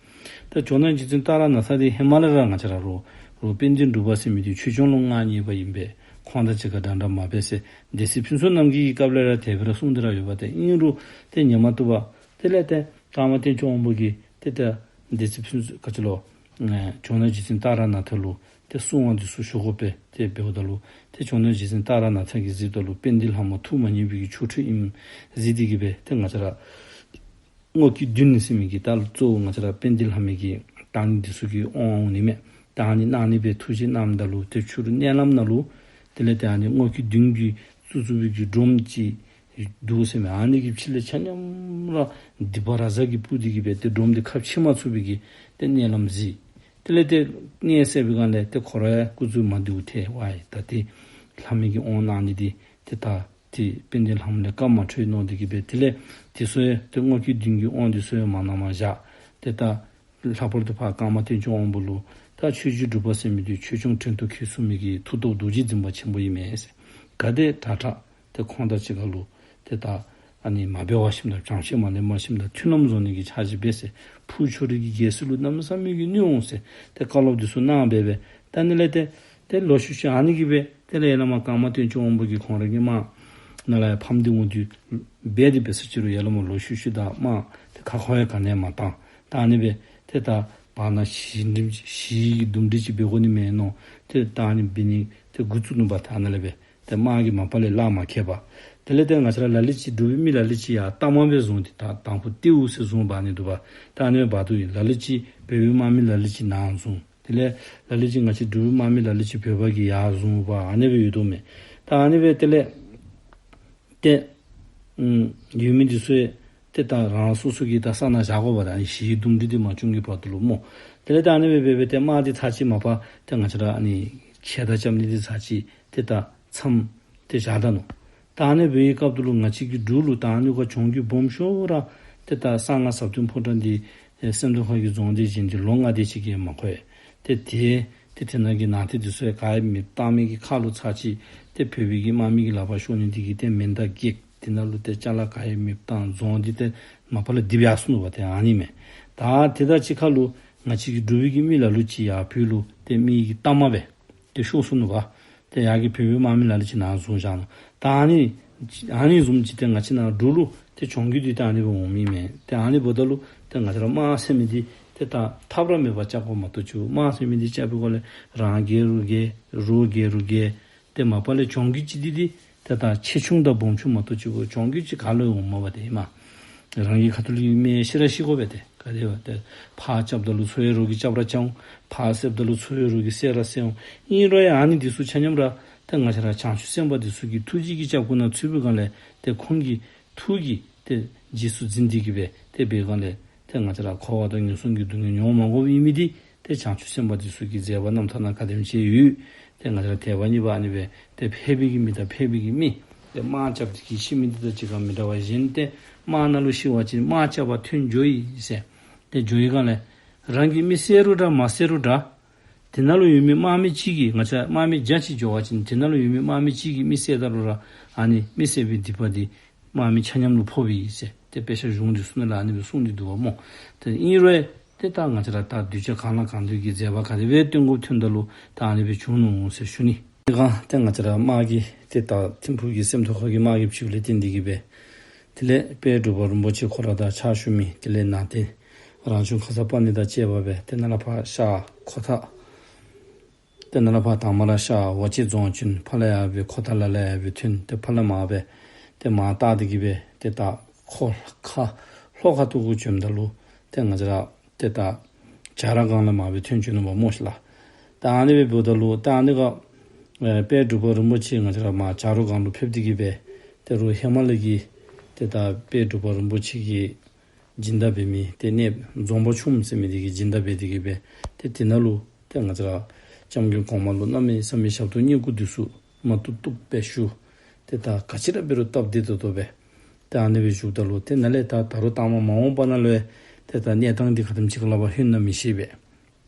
ཏེ་ཇོ་ནང་རྗེ་བཙུན་ཏཱ་ར་ནཱ་ཐ་འདི་ཧེ་མ་ལས་ར་ང་བཅས་ར་རོགས་རོགས་དཔལ་ལྡན་འབྲུག་པ་ཟེར་མི་འདི་ཆོས་སྐྱོང་ལུ་མངའ་བརྙེས་པ་ཨིན་པས། ཁོང་དང་གཅིག་ཁར་འདྲན་འདྲ་མ་འབད་ཟེར་སྡེ་སྲིད་ཕུན་ཚོགས་རྣམ་རྒྱལ་གྱི་སྐབས་ལས་ར་དེ་སྦེ་ར་གསུངས་ཏེ་ར་ཡོད་པ། ཏེ་ཨིན་རུང་ཏེ་ཉན་མ་བཏུབ་པར་དེ་ལས་ཏེ་ཀརྨ་བསྟན་སྐྱོང་དབང་པོ་གིས་ཏེ་ད་སྡེ་སྲིད་ཕུན་ཚོགས་ག་ཅི་ལོ་ཨེ་ཇོ་ནང་རྗེ་བཙུན་ཏཱ་ར་ནཱ་ཐ་ལུ་ཏེ་གསུང་བ་འདི་ཚུ་ཞུ་དགོ་པས། ཏེ་འབདཝ་ད་ལུ་ཏེ་ཇོ་ནང་རྗེ་བཙུན་ཏཱ་ར་ནཱ་ཐ་གིས་གཟིགསཔ་ད་ལུ་དཔལ་ལྡན་ལྷ་མོ་ཐུགས་མ་མཉེས་པའི་གི་ཆོ་འཕྲུལ་ཨིནམ་གཟིགས་ཏེ་གི་སྦེ་ཏེ་ང་བཅས་ར་སྔོ་ཁྱི་བདུན་ཟེར་མི་གི་ད་གཙོ་བོ་ང་བཅས་ར་དཔལ་ལྡན་ལྷ་མོ་གི་བཏང་ནི་འདི་ཚུ་གི་དབང་འོང་ནི་མས། ད་ཨ་ནི་གནང་ནི་སྦེ་ཐུགས་བཞེད་གནངམ་ད་ལུ་ཏེ་ཕྱི་རུ་མནལ་ལམ་ནང་ལུ་དེ་ལས་ཏེ་ཨ་ནི་སྔོ་ཁྱི་བདུན་གྱིས་བཙུགས་བཙུགས་པའི་གི་སྒྲོམ་ཅིག་འདུག་ཟེར་མས། ཨ་ནི་གི་ཕྱི་ལས་ཆ་མཉམ་ར་སྡིག་པ་ར་ཛ་གིས་སྤུབས་ཏེ་གི་སྦེ་ཏེ་སྒྲོམ་འདི་ཁ་ཕྱེ་མ་ཚུགས་པའི་གི་ཏེ་མནལ་ལམ་གཟིགས། དེ་ལས་ཏེ་མནལ་སད་པའི་སྒང་ལས་ཏེ་ཁོ་ར་སྐུ་གཟུགས་མ་བདེཝ་ཐལ་བ་ཡི། ད་ཏེ་ལྷ་མོ་གི་དབང་གནང་ནི་འདི་ཏེ་ད་ཏེ་དཔལ་ལྡན་ལྷ་མོ་ལས་བཀའ་མ་འཁྲོལ་མནོ་སྟེ་གི་སྦེ་དེ་ལས་དེ་ཚུ་ཡང་ཏེ་སྔོ་ཁྱི་བདུན་གྱི་དབང་འདི་ཚུ་ཡང་མ་གནངམ་བཞག། ཏེ་ད་ལྷག་པར་དུ་ཕར་ཀརྨ་བསྟན་སྐྱོང་དབང་པོ་ལུ་ད་ཆོས་རྗེ་འབྲུག་པ་ཟེར་མི་འདི་ཆོས་སྐྱོང་བྲན་དུ་འཁོལ་ཚུགས་མི་གི་མཐུ་སྟོབས་རྡོ་རྗེ་འཛིན་པ་ཆེན་པོ་ཨིན་མས་ཟེར། ག་དེ་དྲག་དྲག་ཏེ་ཁོང་དང་གཅིག་ཁར་ལུ་ཏེ་ད་ཨ་ནི་མ་འབད་བར་ཞིནམ་ད་བྱང་ཆུབ་མ་ལེན་པར་ཞིནམ་ད་མཐུན་ལམ་བཟོ་ནི་གི་འཆར་གཞི་འབད་ཟེར། ཕུགས་ཁྱོད་རའི་གི་རྒྱལ་སྲིད་ལུ་གནམ་མེད་ས་མེད་ཀྱི་གནོད་འོང་ཟེར་ཏེ་བཀའ་སློབ་འདི་ཚུ་གནང་སྦེ་སྦེ། ད་ཨ་ནི་ལས་ཏེ་ཏེ་ལོག་ཤུལ་ཤུལ་ཨ་ནི་གིས་སྦེ་དེ་ལས་ཡར་ལས་མར་ཀརྨ་བསྟན་སྐྱོང་དབང་པོ་གིས་ཁོང་ར་གི་དམག་ནང་ལས་ཡར་ཕམ་སྟེ་འོང་དུས་འབད་དེ་འབད་ས་ཅིག་རུང་ཡར་ལས་མར་ལོག་ཤུལ་ཤུལ་ད་དམག་ཏེ་ཁ་ཁོ་ཡང་ག་ནི་ཡང་མ་བཏང་། ད་ཨ་ནི་སྦེ་ཏེ་ད་བར་ན་ཞི་འགྲིམ་ཞི་འདུམ་འགྲིག་ཅིག་འབད་དགོ་ནི་མས་མནོ། ཏེ་ད་ཨ་ནི་འབད་ནི་ཏེ་འགོ་བཙུགས་ནུག་པ། ད་ཨ་ནཱ་ལས་སྦེ་ཏེ་དམག་གིས་མ་པ་ལས་ལག་མ་ཁེལ་བར། དེ་ལས་ཏེ་ང་བཅས་ར་ལ་ལུ་ཅིག་འབྲུག་པའི་མི་ལ་ལུ་ཅིག་ཡར་གཏའ་མ་སྦེ་བཟུང་སྟེ་ད་དང་ཕུ་ཏེའུ་ཟེར་བཟུང་འབག་ནི་འདུག་པ། ད་ཨ་ནི་སྦེ་འབག་དོ་ཨིན། ལ་ལུ་ཅིག་བོད་པའི་དམག་མི་ལ་ལུ་ཅིག་ནཱ་བཟུང་། དེ་ལས་ལ་ལུ་ཅིག་ང་བཅས་འབྲུག་པའི་དམག་མི་ལ་ལུ་ཅིག་བོད་པ་གིས་ཡར་བཟུང་འབག་ཨ་ནི་སྦེ་ཡོད་དོ་མས། ད་ཨ་ནི་སྦེ་དེ་ལས་ཏེ་ཨམ་ཡོད་མི་འདི་ཚུ་ཡང་ཏེ་ད་རང་སོ་སོ་གི་ད་ས་ནང་བཞག་དགོ་པ། ད་ཨ་ནི་ཞི་འདུམ་འགྲིག་འདི་མ་བྱུང་གི་བར་དུ་ལུ་སྨོ། དེ་ལས་ད་ཨ་ནི་སྦེ་སྦེ་སྦེ་ཏེ་དམག་འདི་ཚར་གཅིག་མ་པ་ཏེ་ང་བཅས་ར་ཨ་ནི་ཁྱེར་ད་རྐྱབ་ནི་འདི་ཚར་གཅིག་ཏེ་ད་མཚམས་ཏེ་བཞག་ད་ནུག། ད་ཨ་ནི་སྦེ་གི་སྐབས་དུ་ལུ་ང་བཅས་ཀྱི་འབྲུག་ལུ་ད་ཨ་ནི་ག་གྱོང་གུད་སྦོམ་ཤོས་ར་ཏེ་ད་གསང་སྔགས་ཟབ་དོན་ཕོ་བྲང་འདི་ཨེ་སེམས་རྟོགས་ཁ་གི་རྫོང་འདི་བཞེངས་ཏེ་ལོ་ལྔ་དེ་ཅིག་གིས་མ་འཁོར། ཏེ་དེ་ཏེ་དེ་ནང་གི་ནང་རྟེན་འདི་ཚུ་ཡང་ག་ཡང་མེདཔ་བཏང་མི་གི་ཁར་ལུ་ཚར་གཅིག་ཏེ་བོད་པའི་གི་དམག་མི་གི་ལག་པར་ཤོར་ནི་འདི་གིས་ཏེ་མེ་མདའ་བཀལ། དེ་ནང་ལུ་ཏེ་ཅ་ལ་ག་ཡང་མེདཔ་བཏང་རྫོང་འདི་ཏེ་མ་པ་ལས་རྡིབ་ཡར་སོང་ནུག་པ། ཏེ་ཨ་ནི་མས། ད་དེ་དང་གཅིག་ཁར་ལུ་ང་བཅས་ཀྱི་འབྲུག་པའི་གི་མི་ལ་ལུ་ཅིག་ཡར་བོད་ལུ་ཏེ་མི་གི་གཏའ་མ་སྦེ་ཏེ་ཤོར་སོང་ནུག་པ། ཏེ་ཡར་གྱི་བོད་པའི་དམག་མི་ལ་ལུ་ཅིག་ནཱ་བཟུང་བཞག་ནུག། ད་ཨ་ནི་ཨ་ནི་བཟུམ་ཅིག་ཏེ་ང་བཅས་ནཱ་འབྲུག་ལུ་ཏེ་གྱོང་གུད་འདི་ད་ཨ་ནི་སྦེ་འོང་མི་མས། ཏེ་ཨ་ནི་འབདཝ་ད་ལུ་ཏེ་ང་བཅས་ར་དམག་ཟེར་མི་འདི་ཏེ་ད་ཐབས་ར་མེད་པར་རྐྱབ་དགོཔ་མ་གཏོགས་ཅིག། དམག་ཟེར་མི་འདི་རྐྱབ་པའི་སྒང་ལས་རང་རྒྱལ་རོགས་རྒྱལ་རོགས་རྒྱལ་རོགས་རྒྱལ། ཏེ་མ་པ་ལས་གྱོང་གུད་ཅིག་འདི་འདི་ཏེ་ད་ཆེ་ཆུང་དང་སྦོམ་ཆུང་མ་གཏོགས་ཅིག་གྱོང་གུད་ཅིག་ག་ལུ་ཡང་འོངམ་མས་པ། ཏེ་ཨིན་མས། རང་གི་ཁ་ཐུག་ལུ་ཡོད་མི་ཤི་ར་ཤི་དགོ་པས། ཏེ་ག་དེ་སྦེ་ཏེ་ཕར་རྐྱབ་ད་ལུ་ཚུར་ཡང་རོགས་ཀྱིས་རྐྱབ་ར་རྐྱབ་འོང་། ཕར་བསདཔ་ད་ལུ་ཚུར་ཡང་རོགས་ཀྱིས་བསད་ར་བསད་འོང་། ཨིན་རུང་ཡང་ཨ་ནི་འདི་ཚུ་ཆ་མཉམ་ར་ཏེ་ང་བཅས་ར་བྱང་ཆུབ་སེམས་དཔའ་འདི་ཚུ་གི་ཐུགས་རྗེ་གི་ལྕགས་ཀྱུ་ནང་ཚུད་པའི་སྒང་ལས་ཏེ་ཁོང་གི་ཐུགས་ཀྱིས་ཏེ་རྗེས་སུ་འཛིན་ཏེ་གི་སྦེ་ཏེ་འབད་སྒང་ལས་ཏེ་ང་བཅས་ར་འཁོར་བ་དང་ངན་སོང་གི་སྡུག་བསྔལ་མྱོང་མ་དགོཔ་ཨིན་མི་འདི་ཏེ་བྱང་ཆུབ་སེམས་དཔའ་འདི་ཚུ་གི་མཛད་པ་རྣམ་ཐར་ནང་ག་དེམ་ཅིག་ཡོད། ཏེ་ང་བཅས་ར་དད་པ་གཉིས་པ་ཨ་ནི་སྦེ་ཏེ་ཕལ་པའི་གི་མི་དང་ཕལ་པའི་གི་མི་ཏེ་དམག་རྐྱབ་སྟེ་གི་ཤི་མི་འདི་དང་གཅིག་ཁར་མི་འདྲ་བ་གཞན་ཏེ་དམག་ནང་ལུ་ཤི་བ་ཅིན་དམག་རྐྱབ་པར་ཐོན་འགྱོ་ཡི་ཟེར། ཏེ་འགྱོ་བའི་སྒང་ལས་རང་གི་མི་བསད་རུང་འདྲ་མ་བསད་རུང་འདྲ། དེ་ནང་ལུ་ཡོད་མི་དམག་མི་གཅིག་གིས་ང་བཅས་དམག་མི་བརྒྱ་ཅིག་འགྱོ་བ་ཅིན་དེ་ནང་ལུ་ཡོད་མི་དམག་མི་གཅིག་གིས་མི་བསད་ད་རུང་ར་ཨ་ནི་མི་བསད་པའི་སྡིག་པ་འདི་དམག་མི་ཆ་མཉམ་ལུ་ཕོགཔ་ཨིན་ཟེར། ཏེ་དཔེ་ཆ་གཞུང་འདི་ཚུ་ནང་ལུ་ཨ་ནི་སྦེ་གསུངས་ཏེ་འདུག་པ་སྨོ། ཏེ་ཨིན་རུང་ཏེ་ད་ང་བཅས་ར་ད་གདུལ་བྱ་གང་ལ་གང་འདུལ་གྱི་མཛད་པ་ག་དེ་སྦེ་སྟོན་དགོཔ་ཐོན་ད་ལུ་ད་ཨ་ནི་སྦེ་བྱུང་ནུག་ཟེར་ཞུ་ནི། དེ་སྒང་ཏེ་ང་བཅས་ར་དམག་གི་ཏེ་ད་ཐིམ་ཕུག་གི་སེམས་རྟོགས་ཁ་གི་དམག་གི་ཕྱིར་ལས་བརྟེན་ཏེ་གིས་སྦེ་དེ་ལས་དཔལ་འབྲུག་པ་རིན་པོ་ཆེ་ཁོ་ར་དང་ཕྱག་ཞུ་མི་དེ་ལས་ནང་རྟེན་རང་བྱུང་ཁརྶ་པཱ་ཎི་དང་བཅས་པ་སྦེ་ཏེ་ནཱ་ལས་ཕར་ཤར་ཁོ་ཐང་ཏེ་ནཱ་ལས་ཕར་དང་པ་ར་ཤར་ཝ་ཅན་རྫོང་བྱོན། ཕར་ལས་ཡར་སྦེ་ཁོ་ཐང་ལ་ལས་ཡར་སྦེ་ཐོན། ཏེ་ཕར་ལས་མར་སྦེ་ཏེ་མར་བལྟ་སྟེ་གིས་སྦེ་ཏེ་ད་ཁོ་ཁ་ལྷོ་ཁ་ཐུག་གུ་བྱོནམ་ད་ལུ་ཏེ་ང་བཅས་ར་ཏེ་ད་བྱ་རོག་སྒང་ལས་མར་སྦེ་ཐོན་བྱོན་ནུག་པ་སྨོ་ཤིག་ལགས། ད་ཨ་ནི་སྦེ་འབདཝ་ད་ལུ་ད་ཨ་ནི་ཁར་ཨེ་དཔལ་འབྲུག་པ་རིན་པོ་ཆེ་ང་བཅས་ར་མར་བྱ་རོག་སྒང་ལུ་ཕེབས་ཏེ་གིས་སྦེ་ཏེ་རུང་ཧེ་མ་ལས་ཀྱི་ཏེ་ད་དཔལ་འབྲུག་པ་རིན་པོ་ཆེ་གི་སྦྱིན་བདག་འབད་མི་ཏེ་གནས་རྫོང་པ་ཆུང་ཟེར་མི་འདི་གིས་སྦྱིན་བདག་འབད་དེ་གིས་སྦེ་ཏེ་དེ་ནང་ལུ་ཏེ་ང་བཅས་ར་སྐྱབས་མགོན་གོང་མ་ལུ་གནམ་མེད་ས་མེད་ཞབས་ཏོག་བསྙེན་བཀུར་འདི་ཚུ་མ་བཏུབ་བཏུབ་སྦེ་ཞུ། ཏེ་ད་ག་ཅི་ར་འབད་རུང་སྟབས་བདེ་ཏོག་ཏོ་སྦེ་ཏེ་ཨ་ནི་སྦེ་བཞུགསཔ་ད་ལུ་ཏེ་ནཱ་ལས་ད་ད་རུང་ད་མ་མ་འོངས་པ་ནང་ལུ་ཡང་ཏེ་ད་གནས་སྟངས་འདི་ག་དེམ་ཅིག་ལུ་ཕར་ལྷོད་ན་མི་ཤེས་པས།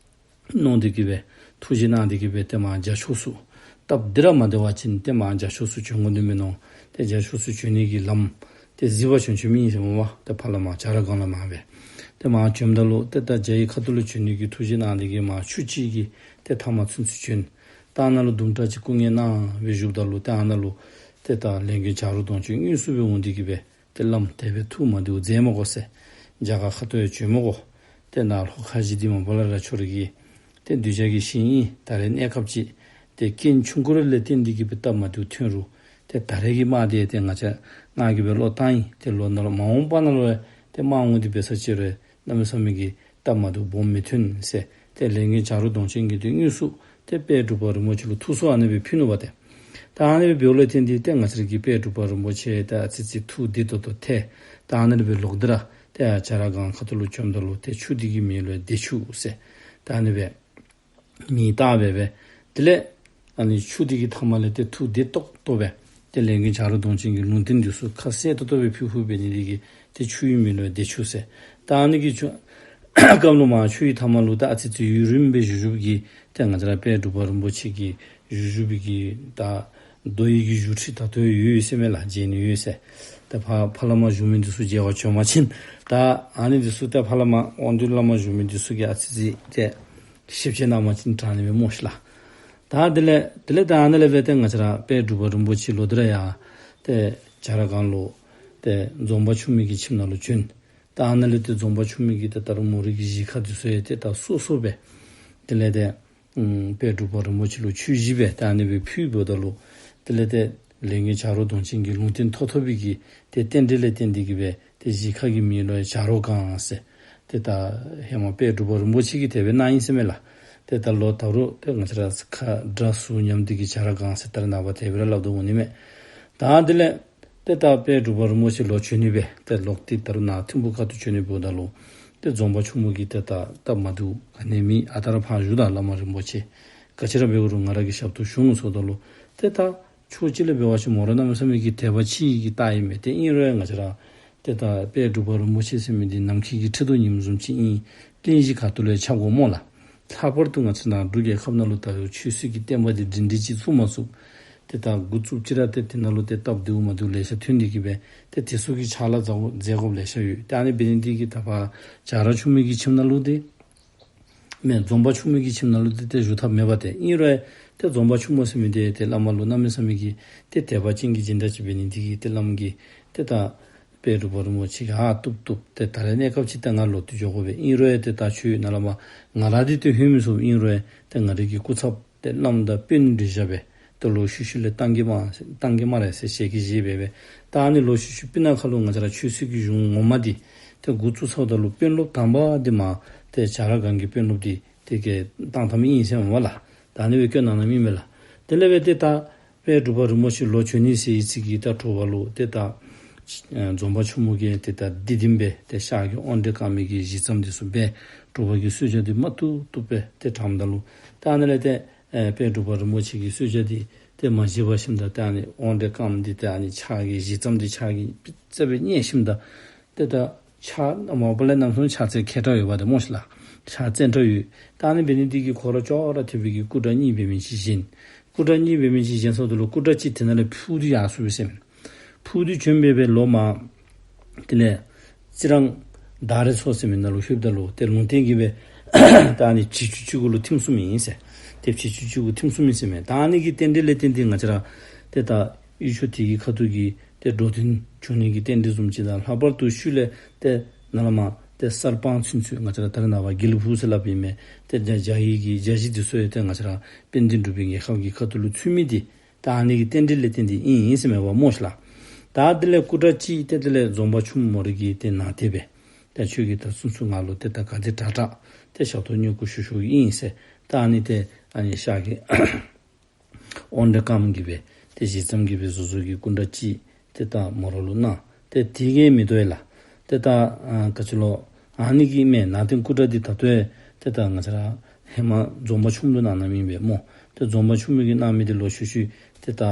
མནོ་སྟེ་གིས་སྦེ་ཐུགས་རྗེ་གནང་སྟེ་གིས་སྦེ་ཏེ་མར་རྒྱ་ཕྱོགས་སུ་སྟབས་བདེ་ར་མ་བདེ་བ་ཅིན་ཏེ་མར་རྒྱ་ཕྱོགས་སུ་བྱོན་དགོ་ནི་མས་མནོ། ཏེ་རྒྱ་ཕྱོགས་སུ་བྱོན་ནི་གི་ལམ་ཏེ་གཟིགས་པར་བྱོན་བྱོནམ་ཨིན་ཟེར་སྨོ་པ། ཏེ་ཕར་ལས་མར་བྱ་རོག་སྒང་ལས་མར་སྦེ་ཏེ་མར་བྱོནམ་ད་ལུ་ཏེ་ད་རྒྱ་ཡི་ཁ་ཐུག་ལུ་བྱོན་ནི་གི་ཐུགས་རྗེ་གནང་སྟེ་གིས་མར་ཆུ་ཅིག་གི་ཏེ་མཐའ་མ་ཚུན་ཚོད་བྱོན། ད་ཨ་ནཱ་ལུ་དུམ་གྲ་ཅིག་སྐུ་ངལ་གནང་སྦེ་བཞུགསཔ་ད་ལུ་ཏེ་ཨ་ནཱ་ལུ་ཏེ་ད་ལས་མགོན་བྱ་རོག་གདོང་ཅན་དངོས་སུ་སྦེ་འོང་སྟེ་གིས་སྦེ་ཏེ་བླམ་དེ་སྦེ་ཐུགས་མ་བདེཝ་མཛད་མ་དགོ་ཟེར། རྒྱ་གར་ཁ་ཐུག་ཡང་བྱོན་མ་དགོ། ཏེ་ནཱ་ལྷོ་ཁ་བཞི་འདི་མ་པ་ལས་ར་ཁྱོད་ར་གི་ཏེ་གདུལ་བྱ་གི་ཞིང་ཨིན། ད་རེས་གནས་སྐབས་ཅིག་ཏེ་རྐྱེན་ཆུང་ཀུ་རེ་ལས་བརྟེན་ཏེ་གིས་སྦེ་སྟབས་མ་བདེཝ་ཐོན་རུང་ཏེ་ད་རེས་ཀྱི་དམག་འདི་ཏེ་ང་བཅས་ང་གིས་སྦེ་ལོག་བཏང་ཡི། ཏེ་ལོག་ནཱ་ལུ་མ་འོངས་པ་ནང་ལུ་ཡང་ཏེ་དམག་འོང་སྟེ་འབད་ས་ཅིག་རུང་གནམ་མེད་ས་མེད་ཀྱི་སྟབས་མ་བདེཝ་སྦོམ་མི་ཐོན་ཟེར། ཏེ་ལས་མགོན་བྱ་རོག་གདོང་ཅན་གྱིས་ཏེ་དངོས་སུ་ཏེ་དཔལ་འབྲུག་པ་རིན་པོ་ཆེ་ལུ་ཐུགས་གསོ་ཨ་ནི་སྦེ་ཕུལ་ནུག་པ་ཏེ། ད་ཨ་ནི་སྦེ་འབདཝ་ལས་བརྟེན་ཏེ་ཏེ་ང་བཅས་ར་གི་དཔལ་འབྲུག་པ་རིན་པོ་ཆེ་ད་ཨ་ཙི་ཙི་ཐུགས་བདེ་ཏོག་ཏོ་ཐལ། ད་ཨ་ནི་སྦེ་ལོག་སྟེ་ར་ཏེ་ཨ་བྱ་རོག་སྒང་ཁ་ཐུག་ལུ་བྱོནམ་ད་ལུ་ཏེ་ཆུ་འདི་གི་མིང་ལུ་བདེ་ཆུ་ཟེར། ད་ཨ་ནི་སྦེ་མིང་བཏགས་སྦེ་སྦེ། དེ་ལས་ཨ་ནི་ཆུ་འདི་གི་མཐའ་མ་ལས་ཏེ་ཐུགས་བདེ་ཏོག་ཏོ་སྦེ་ཏེ་ལས་མགོན་བྱ་རོག་གདོང་ཅན་གྱི་ལུང་བསྟན་འདི་ཚུ་ཁ་གསལ་ཏོག་ཏོ་སྦེ་ཕུལ་ཕུལཝ་འབད་ནི་འདི་གིས་ཏེ་ཆུ་ཡི་མིང་ལུ་བདེ་ཆུ་ཟེར། ད་ཨ་ནི་གི་ཆུ་སྐབས་ལུ་མར་ཆུ་ཡི་མཐའ་མ་ལུ་ད་ཨ་ཙི་ཙི་ཡུན་རིངམོ་སྦེ་བཞུགས་བཞུགསཔ་གི་ཏེ་ང་བཅས་ར་དཔལ་འབྲུག་པ་རིན་པོ་ཆེ་གི་བཞུགས་བཞུགས་པའི་གི་ད་རྡོ་ཡི་གི་བཞུགས་ཁྲི་ད་ལྟོ་ཡོད་ཡོད་ཟེར་མས་ལགས། མཇལ་ནི་ཡོད་ཟེར། ད་ཕར་ཕར་ལས་མར་བཞུགས་མི་འདི་ཚུ་མཇལ་བར་བྱོན་པ་ཅིན་ད་ཨ་ནི་འདི་ཚུ་ཏེ་ཕར་ལས་མར་དབང་འདུས་ལས་མར་བཞུགས་མི་འདི་ཚུ་གིས་ཨ་ཙི་ཙི་ཏེ་ཞིབ་དཔྱད་གནང་པ་ཅིན་དྲག་ནི་མས་སྨོ་ཤིག་ལགས། ད་དེ་ལས་དེ་ལས་ད་ཨ་ནཱ་ལས་སྦེ་ཏེ་ང་བཅས་ར་དཔལ་འབྲུག་པ་རིན་པོ་ཆེ་ལོག་སྟེ་ར་ཡར་ཏེ་བྱ་རོག་སྒང་ལུ་ཏེ་རྫོང་པ་ཆུང་མི་གི་ཁྱིམ་ནང་ལུ་བྱོན། ད་ཨ་ནཱ་ལས་ཏེ་རྫོང་པ་ཆུང་མི་གི་ཏེ་ད་རུང་མོ་རའི་གི་གཞིས་ཁ་འདི་ཚུ་ཡང་ཏེ་ད་སོ་སོ་སྦེ་དེ་ལས་ཏེ་ཨམ་དཔལ་འབྲུག་པ་རིན་པོ་ཆེ་ལུ་ཆོས་གཞིས་སྦེ་ད་ཨ་ནི་སྦེ་ཕུལཝ་ད་ལུ་དེ་ལས་ཏེ་ལས་མགོན་བྱ་རོག་གདོང་ཅན་གྱི་ལུང་བསྟན་ཐོབ་ཐོབ་པའི་གི་ཏེ་རྟེན་འབྲེལ་ལས་བརྟེན་ཏེ་གིས་སྦེ་ཏེ་གཞིས་ཁ་གི་མིང་ལུ་ཡང་བྱ་རོག་སྒང་ཟེར། ཏེ་ད་ཧེ་མ་དཔལ་འབྲུག་པ་རིན་པོ་ཆེ་གིས་དེ་སྦེ་གནང་ཡི་ཟེར་མས་ལགས། ཏེ་ད་ལོག་ད་རུང་ཏེ་ང་བཅས་ར་ཁ་སྒྲ་ཟུར་ཉམས་ཏེ་གིས་བྱ་རོག་སྒང་ཟེར་ད་རེས་ནངས་པ་དེ་སྦེ་ར་སླབ་དོ་འོང་ནི་མས། ད་དེ་ལས་ཏེ་ད་དཔལ་འབྲུག་པ་རིན་པོ་ཆེ་ལོག་བྱོན་ནི་སྦེ་ཏེ་ལོག་སྟེ་ད་རུང་ནཱ་ཐིམ་ཕུག་ཁ་ཐུག་བྱོན་ནི་འབདཝ་ད་ལུ་ཏེ་རྫོང་པ་ཆུང་མི་གིས་ཏེ་ད་སྟབས་མ་བདེཝ་ག་ནི་མེད། ཨ་རྟག་ར་ཕར་བཞུགས་ད་བླ་མ་རིན་པོ་ཆེ་ག་ཅི་ར་འབད་རུང་ང་ར་གིས་ཞབས་ཏོག་ཞུ་འོང་ཟེརཝ་ད་ལུ་ཏེ་ད་ཕྱོགས་གཅིག་ལས་འབད་བ་ཅིན་མོ་ར་གནམ་མེད་ས་མེད་ཀྱི་དད་པ་ཆེ་གི་རྟགས་ཨིན་མས། ཏེ་ཨིན་རུང་ཡང་ང་བཅས་ར་ཏེ་ད་དཔལ་འབྲུག་པ་རིན་པོ་ཆེ་ཟེར་མི་འདི་ནམ་མཁའི་གི་ཁྲི་གདུགས་ཉིམ་བཟུམ་ཅིག་ཨིན། གླིང་བཞི་ཁ་ཐུག་ལུ་ཡང་ཁྱབ་དགོ་སྨོ་ལགས། ལྷག་པར་དུ་ང་བཅས་ནཱ་འབྲུག་རྒྱལ་ཁབ་ནང་ལུ་ད་རུང་ཆོས་སྲིད་ཀྱི་བསྟན་པ་འདི་སྒྲིང་སྒྲི་ཅིག་ཚུགས་མ་ཚུགས། ཏེ་ད་འགོ་བཙུགསཔ་ཅིག་ར་ཏེ་དེ་ནང་ལུ་ཏེ་སྟབས་བདེཝ་མ་བདེཝ་ལེ་ཤ་ཐོན་ཏེ་གིས་སྦེ་ཏེ་དེ་ཚུ་གི་ཕྱག་ལཱ་མཛད་དགོཔ་ལེ་ཤ་ཡོད། ཏེ་ཨ་ནི་འབད་ནི་འདི་གིས་ད་ཕར་བྱ་རོག་ཆུང་མི་གི་ཁྱིམ་ནང་ལུ་ཏེ་མེན་རྫོང་པ་ཆུང་མི་གི་ཁྱིམ་ནང་ལུ་ཏེ་ཏེ་བཞུགས་ཐབས་མེད་པ་ཏེ། ཨིན་རུང་ཡང་ཏེ་རྫོང་པ་ཆུང་མི་ཟེར་མི་འདི་ཏེ་བླ་མ་ལུ་གནམ་མེད་ས་མེད་ཀྱི་ཏེ་དད་པ་ཅན་གྱི་སྦྱིན་བདག་ཅིག་འབད་ནི་འདི་གིས་ཏེ་བླམ་གིས་ཏེ་ད་དཔལ་འབྲུག་པ་རིན་པོ་ཆེ་གིས་ཨ་བཏུབ་བཏུབ། ཏེ་ད་རེས་གནས་སྐབས་ཅིག་ཏེ་ང་ལོག་སྟེ་འགྱོ་དགོ་པས། ཨིན་རུང་ཡང་ཏེ་ད་ཁྱོད་ནཱ་ལས་མར་ང་ར་འདི་ཏེ་ལྷོད་མི་ཚུགས། ཨིན་རུང་ཡང་ཏེ་ང་རའི་གི་སྐུ་ཚབ་ཏེ་བླམ་དང་དཔོན་རེ་བཞག་སྦེ་ཏེ་ལོག་ཤུལ་ཤུལ་ལས་བཏང་གེ་སྨ་བཏང་གེ་སྨ་རེ་ཟེར་ཞལ་གྱིས་བཞེས་སྦེ་སྦེ། ད་ཨ་ནི་ལོག་ཤུལ་ཤུལ་སྤུ་ན་ཁ་ལུ་ང་བཅས་ར་ཆོས་སྲིད་ཀྱི་གཞུང་ངོ་མ་འདི་ཏེ་འགོ་བཙུགས་ཚརཝ་ད་ལུ་དཔོན་སློབ་དང་པ་འདི་མར་ཏེ་བྱ་རོག་སྒང་གི་དཔོན་སློབ་འདི་ཏེ་གིས་བཏང་བཏངམ་ཨིན་ཟེར་མས་ལགས། ད་ཨ་ནི་སྦེ་བཀོད་གནང་གནངམ་ཨིན་མས་ལགས། དེ་ལས་འབད་ཏེ་ད་དཔལ་འབྲུག་པ་རིན་པོ་ཆེ་ལོག་བྱོན་ནི་ཟེར་ཡི་ཚིག་གི་ད་དྲོ་པ་ལུ་ཏེ་ད་ཨེ་རྫོང་པ་ཆུང་མི་གིས་ཏེ་ད་འདི་དེམ་སྦེ་ཏེ་ཤར་གྱི་དབང་གྲལ་བཀང་མི་གི་གཞི་རྩའམ་འདི་ཚུ་སྦེ་དྲོ་པ་གི་གསོལ་ཇ་འདི་མ་བཏུབ་བཏུབ་སྦེ་ཏེ་དྲངམ་ད་ལུ་ད་ཨ་ནི་ལས་ཏེ་ཨེ་དཔལ་འབྲུག་པ་རིན་པོ་ཆེ་གིས་གསོལ་ཇ་འདི་ཏེ་མ་བཞེས་པར་ཞིནམ་ད་ཏེ་ཨ་ནི་དབང་གྲལ་བཀངམ་འདི་ཏེ་ཨ་ནི་ཕྱག་གི་གཞི་རྩའམ་འདི་ཕྱག་གིས་ཙེ་སྦེ་མནན་ཞིནམ་ད་ཏེ་ད་ཕྱག་མ་པ་ལས་གནམ་མེད་ས་མེད་ཕྱག་རྩལ་མཁས་དྲགས་ཡོདཔ་འདི་སྨོ་ཤིག་ལགས། ཕྱག་རྩལ་དྲགས་ཡོད། ད་ཨ་ནི་འབད་ནི་འདི་གིས་ཁོ་ར་ཅོག་ར་འཐདཔ་གི་སྐུ་འདྲ་གཉིས་འབད་མི་ཅིག་བཞེངས། སྐུ་འདྲ་གཉིས་འབད་མི་ཅིག་བཞེངས་ཚརཝ་ད་ལུ་སྐུ་འདྲ་གཅིག་དེ་ནང་ལས་འཕུར་ཏེ་ཡར་སོང་པས་ཟེར་མས། འཕུར་ཏེ་བྱོན་སྦེ་སྦེ་ལོག་མར་དེ་ལས་ རྩི་རང་དར་རི་མཚོ་ཟེར་མི་ནང་ལུ་ལྷོདཔ་ད་ལུ་ཏེ་ལུང་བསྟན་གྱིས་སྦེ་ད་ཨ་ནི་བྱི་ཅུང་ཅིག་གུ་ལུ་ཐིམ་གསུམ་ཨིན་ཟེར། ཏེ་བྱི་ཅུང་ཅིག་གུ་ཐིམ་གསུམ་ཨིན་ཟེར་མས། ད་ཨ་ནི་གི་རྟེན་འབྲེལ་ལས་བརྟེན་ཏེ་ང་བཅས་ར་ཏེ་ད་ཡུལ་ཕྱོགས་དེ་གི་ཁ་ཐུག་གི་ཏེ་འགྲོ་དོན་འབྱུང་ནི་གི་རྟེན་འབྲེལ་བཟུམ་ཅིག་དང་ལྷག་པར་དུ་ཤུལ་ལས་ཏེ་ནཱ་ལས་མར་ཏེ་གསར་སྤང་ཚུན་ཚོད་ང་བཅས་ར་ད་རེས་ནངས་པ་དགེ་ལེགས་ཕུག་ཟེར་སླབ་ཨིན་མས། ཏེ་རྒྱ་རྒྱ་ཡི་གི་རྒྱ་གཞིས་འདི་ཚུ་ཡང་ཏེ་ང་བཅས་ར་དཔལ་ལྡན་འབྲུག་པའི་རྒྱལ་ཁབ་ཀྱི་ཁ་ཐུག་ལུ་ཚུད་མི་འདི་ད་ཨ་ནི་གི་རྟེན་འབྲེལ་ལས་བརྟེན་ཏེ་ཨིན་ཨིན་ཟེར་མས་པ་སྨོ་ཤིག་ལགས། ད་དེ་ལས་སྐུ་འདྲ་ཅིག་ཏེ་དེ་ལས་འཛོམ་པ་ཆུང་མོ་རི་གི་ཏེ་ནང་རྟེན་སྦེ་ད་ཁྱོད་ཀྱིས་ད་ཚུན་ཚོད་ང་ལུ་ཏེ་ད་ག་དེ་དྲག་དྲག་ཏེ་ཞབས་ཏོག་བསྙེན་བཀུར་ཞུ་ཞུཝ་ཨིན་ཟེར། ད་ཨ་ནི་ཏེ་ཨ་ནི་ཤར་གྱི་དབང་འདུས་སྒང་གི་སྦེ་ཏེ་ཞལ་ཟམ་གྱི་སྦེ་བཟོ་བཟོཝ་གི་སྐུ་འདྲ་ཅིག་ཏེ་ད་མོ་ར་ལུ་གནང་། ཏེ་དེ་གིས་མི་དོ་ཡ་ལགས། ཏེ་ད་ཨ་ག་ཅི་ལོ། ཨ་ནི་གི་མེན་ནང་རྟེན་སྐུ་འདྲ་འདི་ད་ལྟོ་ཡང་ཏེ་ད་ང་བཅས་ར་ཧེ་མ་འཛོམ་པ་ཆུང་མོ་ལུ་གནང་གནངམ་ཨིན་པས་སྨོ། ཏེ་འཛོམ་པ་ཆུང་མོ་གིས་གནང་མི་འདི་ལོག་ཤུལ་ཤུལ་ཏེ་ད་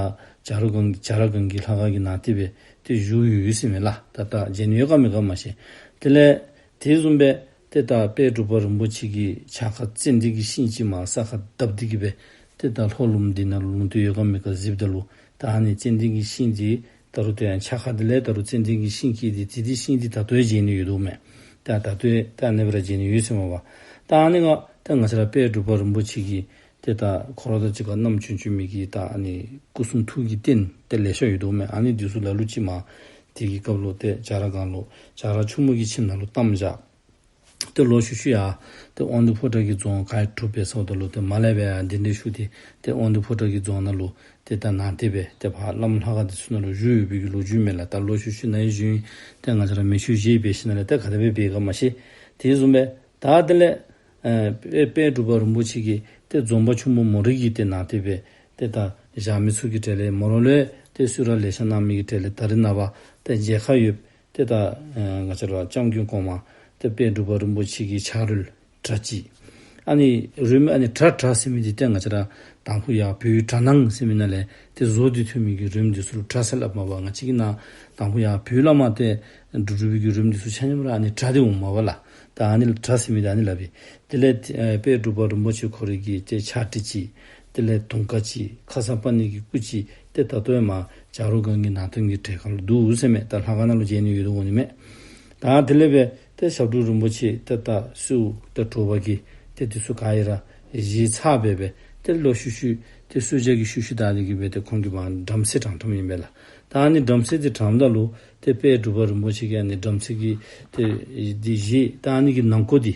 བྱ་རོག་སྒང་བྱ་རོག་སྒང་གི་ལྷ་ཁང་གི་ནང་རྟེན་སྦེ་ཏེ་བཞུགས་ཡོད་ཟེར་མས་ལགས། ད་ད་མཇལ་ནི་ཡོད་ག་མེད་ག་མ་ཤེས། དེ་ལས་དེ་བཟུམ་སྦེ་ཏེ་ད་དཔལ་འབྲུག་པ་རིན་པོ་ཆེ་གི་ཕྱག་མཁར་ཙན་དན་གྱི་ཤིང་ཅིག་མར་ས་ཁར་བརྡབ་སྟེ་གི་སྦེ་ཏེ་ད་ལྷོ་ལུངམ་འདི་ནང་ལུ་ལུང་བསྟན་ཡོད་ག་མེད་ག་གཟིགསཔ་ད་ལུ་ད་ཨ་ནི་ཙན་དན་གྱི་ཤིང་འདི་ད་རུང་ཏེ་ཡང་ཕྱག་མཁར་འདི་ལས་ད་རུང་ཙན་དན་གྱི་ཤིང་སྐྱེས་ཏེ་ཏེ་འདི་ཤིང་འདི་ད་ལྟོ་ཡང་མཇལ་ནི་ཡོདཔ་མས། ད་ད་ལྟོ་ཡང་ད་ཨ་ནི་སྦེ་ར་མཇལ་ནི་ཡོད་ཟེར་མས་པ། ད་ཨ་ནི་ག་ད་ང་བཅས་ར་དཔལ་འབྲུག་པ་རིན་པོ་ཆེ་གི་ཏེ་ད་ཁོ་ར་དང་གཅིག་ཁར་བསྣམས་བྱོན་བྱོན་མི་གི་ད་ཨ་ནི་སྐུ་གསུང་ཐུགས་ཀྱི་རྟེན་ཏེ་ལེ་ཤ་ཡོདཔ་མས། ཨ་ནི་འདི་ཚུ་ལ་ལུ་ཅིག་མར་དེ་གི་སྐབས་ལུ་ཏེ་བྱ་རོག་སྒང་ལུ་བྱ་རོག་ཆུང་མོ་གི་ཁྱིམ་ནང་ལུ་བཏང་བཞག། ཏེ་ལོག་ཤུལ་ཤུལ་ཡར་ཏེ་དབང་འདུས་ཕོ་བྲང་གི་རྫོང་ག་ར་གྲུབ་སྦེ་སོངམ་ད་ལུ་ཏེ་མར་ལས་སྦེ་ཡར་གདན་འདྲེན་ཞུ་སྟེ་ཏེ་དབང་འདུས་ཕོ་བྲང་གི་རྫོང་ནང་ལུ་ཏེ་ད་ནང་རྟེན་སྦེ་ཏེ་ཕར་བླམ་ལྷ་ཁང་འདི་ཚུ་ནང་ལུ་བཞུགས་ཡོད་པའི་གི་ལོ་རྒྱུས་མས་ལགས། ད་ལོག་ཤུལ་ཤུལ་ནཱ་ཡོད་བཞིན་ཏེ་ང་བཅས་ར་མེ་མཆོད་བཞེས་འབད་ཞིནམ་ལས་ཏེ་ག་དེ་སྦེ་འབད་ག་མ་ཤེས། དེ་བཟུམ་སྦེ་ད་དེ་ལས་ཨེ་དཔལ་དཔལ་འབྲུག་པ་རིན་པོ་ཆེ་གིས་ཏེ་འཛོམ་པ་ཆུང་མོ་མོ་ར་གི་ཏེ་ནང་རྟེན་སྦེ་ཏེ་ད་བཞག་མི་ཚུ་གི་གྲས་ལས་མོ་ར་ལུ་ཡང་ཏེ་གསོལ་རས་ལེ་ཤ་གནང་མི་གི་གྲས་ལས་ད་རེས་ནངས་པ་ཏེ་མཇལ་ཁ་ཡོད། ཏེ་ད་ཨེ་ང་བཅས་ར་སྐྱབས་མགོན་གོང་མ་ཏེ་དཔལ་འབྲུག་པ་རིན་པོ་ཆེ་གི་ཕྱག་རོལ་གྲྭ་ཅིག། ཨ་ནི་རོལམ་ཨ་ནི་གྲྭ་གྲྭ་ཟེར་མི་འདི་ཏེ་ང་བཅས་ར་དང་ཕུ་ཡར་བོད་གྲྭ་ནང་ཟེར་མི་ནང་ལས་ཏེ་བཟོ་སྟེ་ཐོན་མི་གི་རོལམ་འདི་ཚུ་ལུ་གྲྭ་ཟེར་སླབ་མས་པ། ང་བཅས་ཀྱི་ནཱ་དང་ཕུ་ཡར་བོད་ལས་མར་ཏེ་འབྲུག་འབྲུག་པའི་གི་རོལམ་འདི་ཚུ་ཆ་མཉམ་ར་ཨ་ནི་གྲྭ་འདི་འོངམ་མས་པ་ལགས། ད་ཨ་ནི་གྲྭ་ཟེར་མི་འདི་ཨ་ནི་སླབ་ཨིན། དེ་ལས་ཨེ་དཔལ་འབྲུག་པ་རིན་པོ་ཆེ་ཁོ་རའི་གི་ཏེ་ཕྱག་བྲིས་ཅིག། དེ་ལས་དུང་དཀར་ཅིག། ཁ་སར་པ་ཎི་གི་སྐུ་ཅིག། ཏེ་ད་ལྟོ་ཡང་མར་བྱ་རོག་སྒང་གི་ནང་རྟེན་གྱི་གྲལ་ཁར་ལུ་འདུག་ཟེར་མས། ད་ལྷ་ཁང་ནང་ལུ་མཇལ་ནི་ཡོད་དོ་འོང་ནི་མས། ད་དེ་ལས་སྦེ་ཏེ་ཞབས་དྲུང་རིན་པོ་ཆེ་ཏེ་ད་གསོལཝ་ཏེ་དྲོ་པ་གི་ཏེ་འདི་ཚུ་ག་ར་བཞེས་ཚར་སྦེ་སྦེ་ཏེ་ལོག་ཤུལ་ཤུལ་ཏེ་གསོལ་ཇ་གི་ཤུལ་ཤུལ་ད་འདི་གིས་སྦེ་ཏེ་ཁོང་གིས་མར་བྲམ་ཟེ་དྲངས་དྲངསམ་ཨིན་པས་ལགས། ད་ཨ་ནི་བྲམ་ཟེ་འདི་དྲངསམ་ད་ལུ་ཏེ་དཔལ་འབྲུག་པ་རིན་པོ་ཆེ་གིས་ཨ་ནི་བྲམ་ཟེ་གི་ཏེ་འདི་བཞེས། ད་ཨ་ནི་གི་ནང་སྐོར་འདི་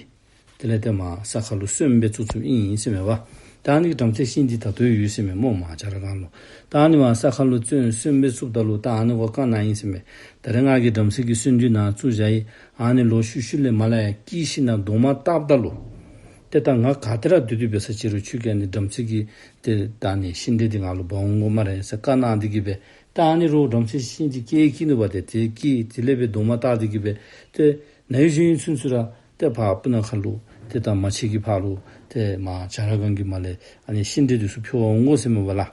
དེ་ལས་ཏེ་མར་ས་ཁར་ལུ་སོནམ་སྦེ་བཙུགས་བཙུགསཔ་ཨིན་ཟེར་མས་པ། ད་ཨ་ནི་གི་བྲམ་ཟེ་ཤིང་འདི་ད་ལྟོ་ཡོད་ཟེར་མས་སྨོ་མར་བྱ་རོག་སྒང་ལུ། ད་ཨ་ནི་མར་ས་ཁར་ལུ་བཙུགས་སོནམ་སྦེ་བཙུགསཔ་ད་ལུ་ད་ཨ་ནི་ཁོ་བཀའ་གནང་ཡི་ཟེར་མས། ད་རེས་ང་གིས་བྲམ་ཟེ་གི་སོན་འདི་ནཱ་བཙུགས་བཞག་ཡི། ཨ་ནི་ལོག་ཤུལ་ཤུལ་ལས་མར་ལས་ཡར་སྐྱེས་ཞིནམ་རྡོག་མ་བཏགསཔ་ད་ལུ་ཏེ་ད་ང་ག་ཏེ་ར་སྡོད་སྡོད་འབད་ས་ཅིག་རུང་ཁྱོད་ཀྱིས་ཨ་ནི་བྲམ་ཟེ་གི་ཏེ་ད་ཨ་ནི་ཤིང་འབྲས་འདི་ང་ལུ་འབག་འོང་དགོ་སྨ་རེ་ཟེར་བཀའ་གནང་འདི་གིས་སྦེ་ད་ཨ་ནི་རུང་བྲམ་ཟེ་ཤིང་འདི་སྐྱེས་སྐྱེས་ནུག་པ། ཏེ་ཏེ་སྐྱེས་དེ་ལས་སྦེ་རྡོག་མ་བཏགས་འདི་གིས་སྦེ་ཏེ་ནཱ་ཡོད་བཞིན་ཚུན་ཚོད་ར་ཏེ་ཕར་སྤུ་ན་ཁ་ལུ་ཏེ་ད་མ་ཆེན་གྱི་ཕར་ལུ་ཏེ་མར་བྱ་རོག་སྒང་གི་མར་ལས་ཨ་ནི་ཤིང་འབྲས་འདི་ཚུ་ཕུལ་བར་འོང་དགོ་ཟེར་མས་པ་ལགས།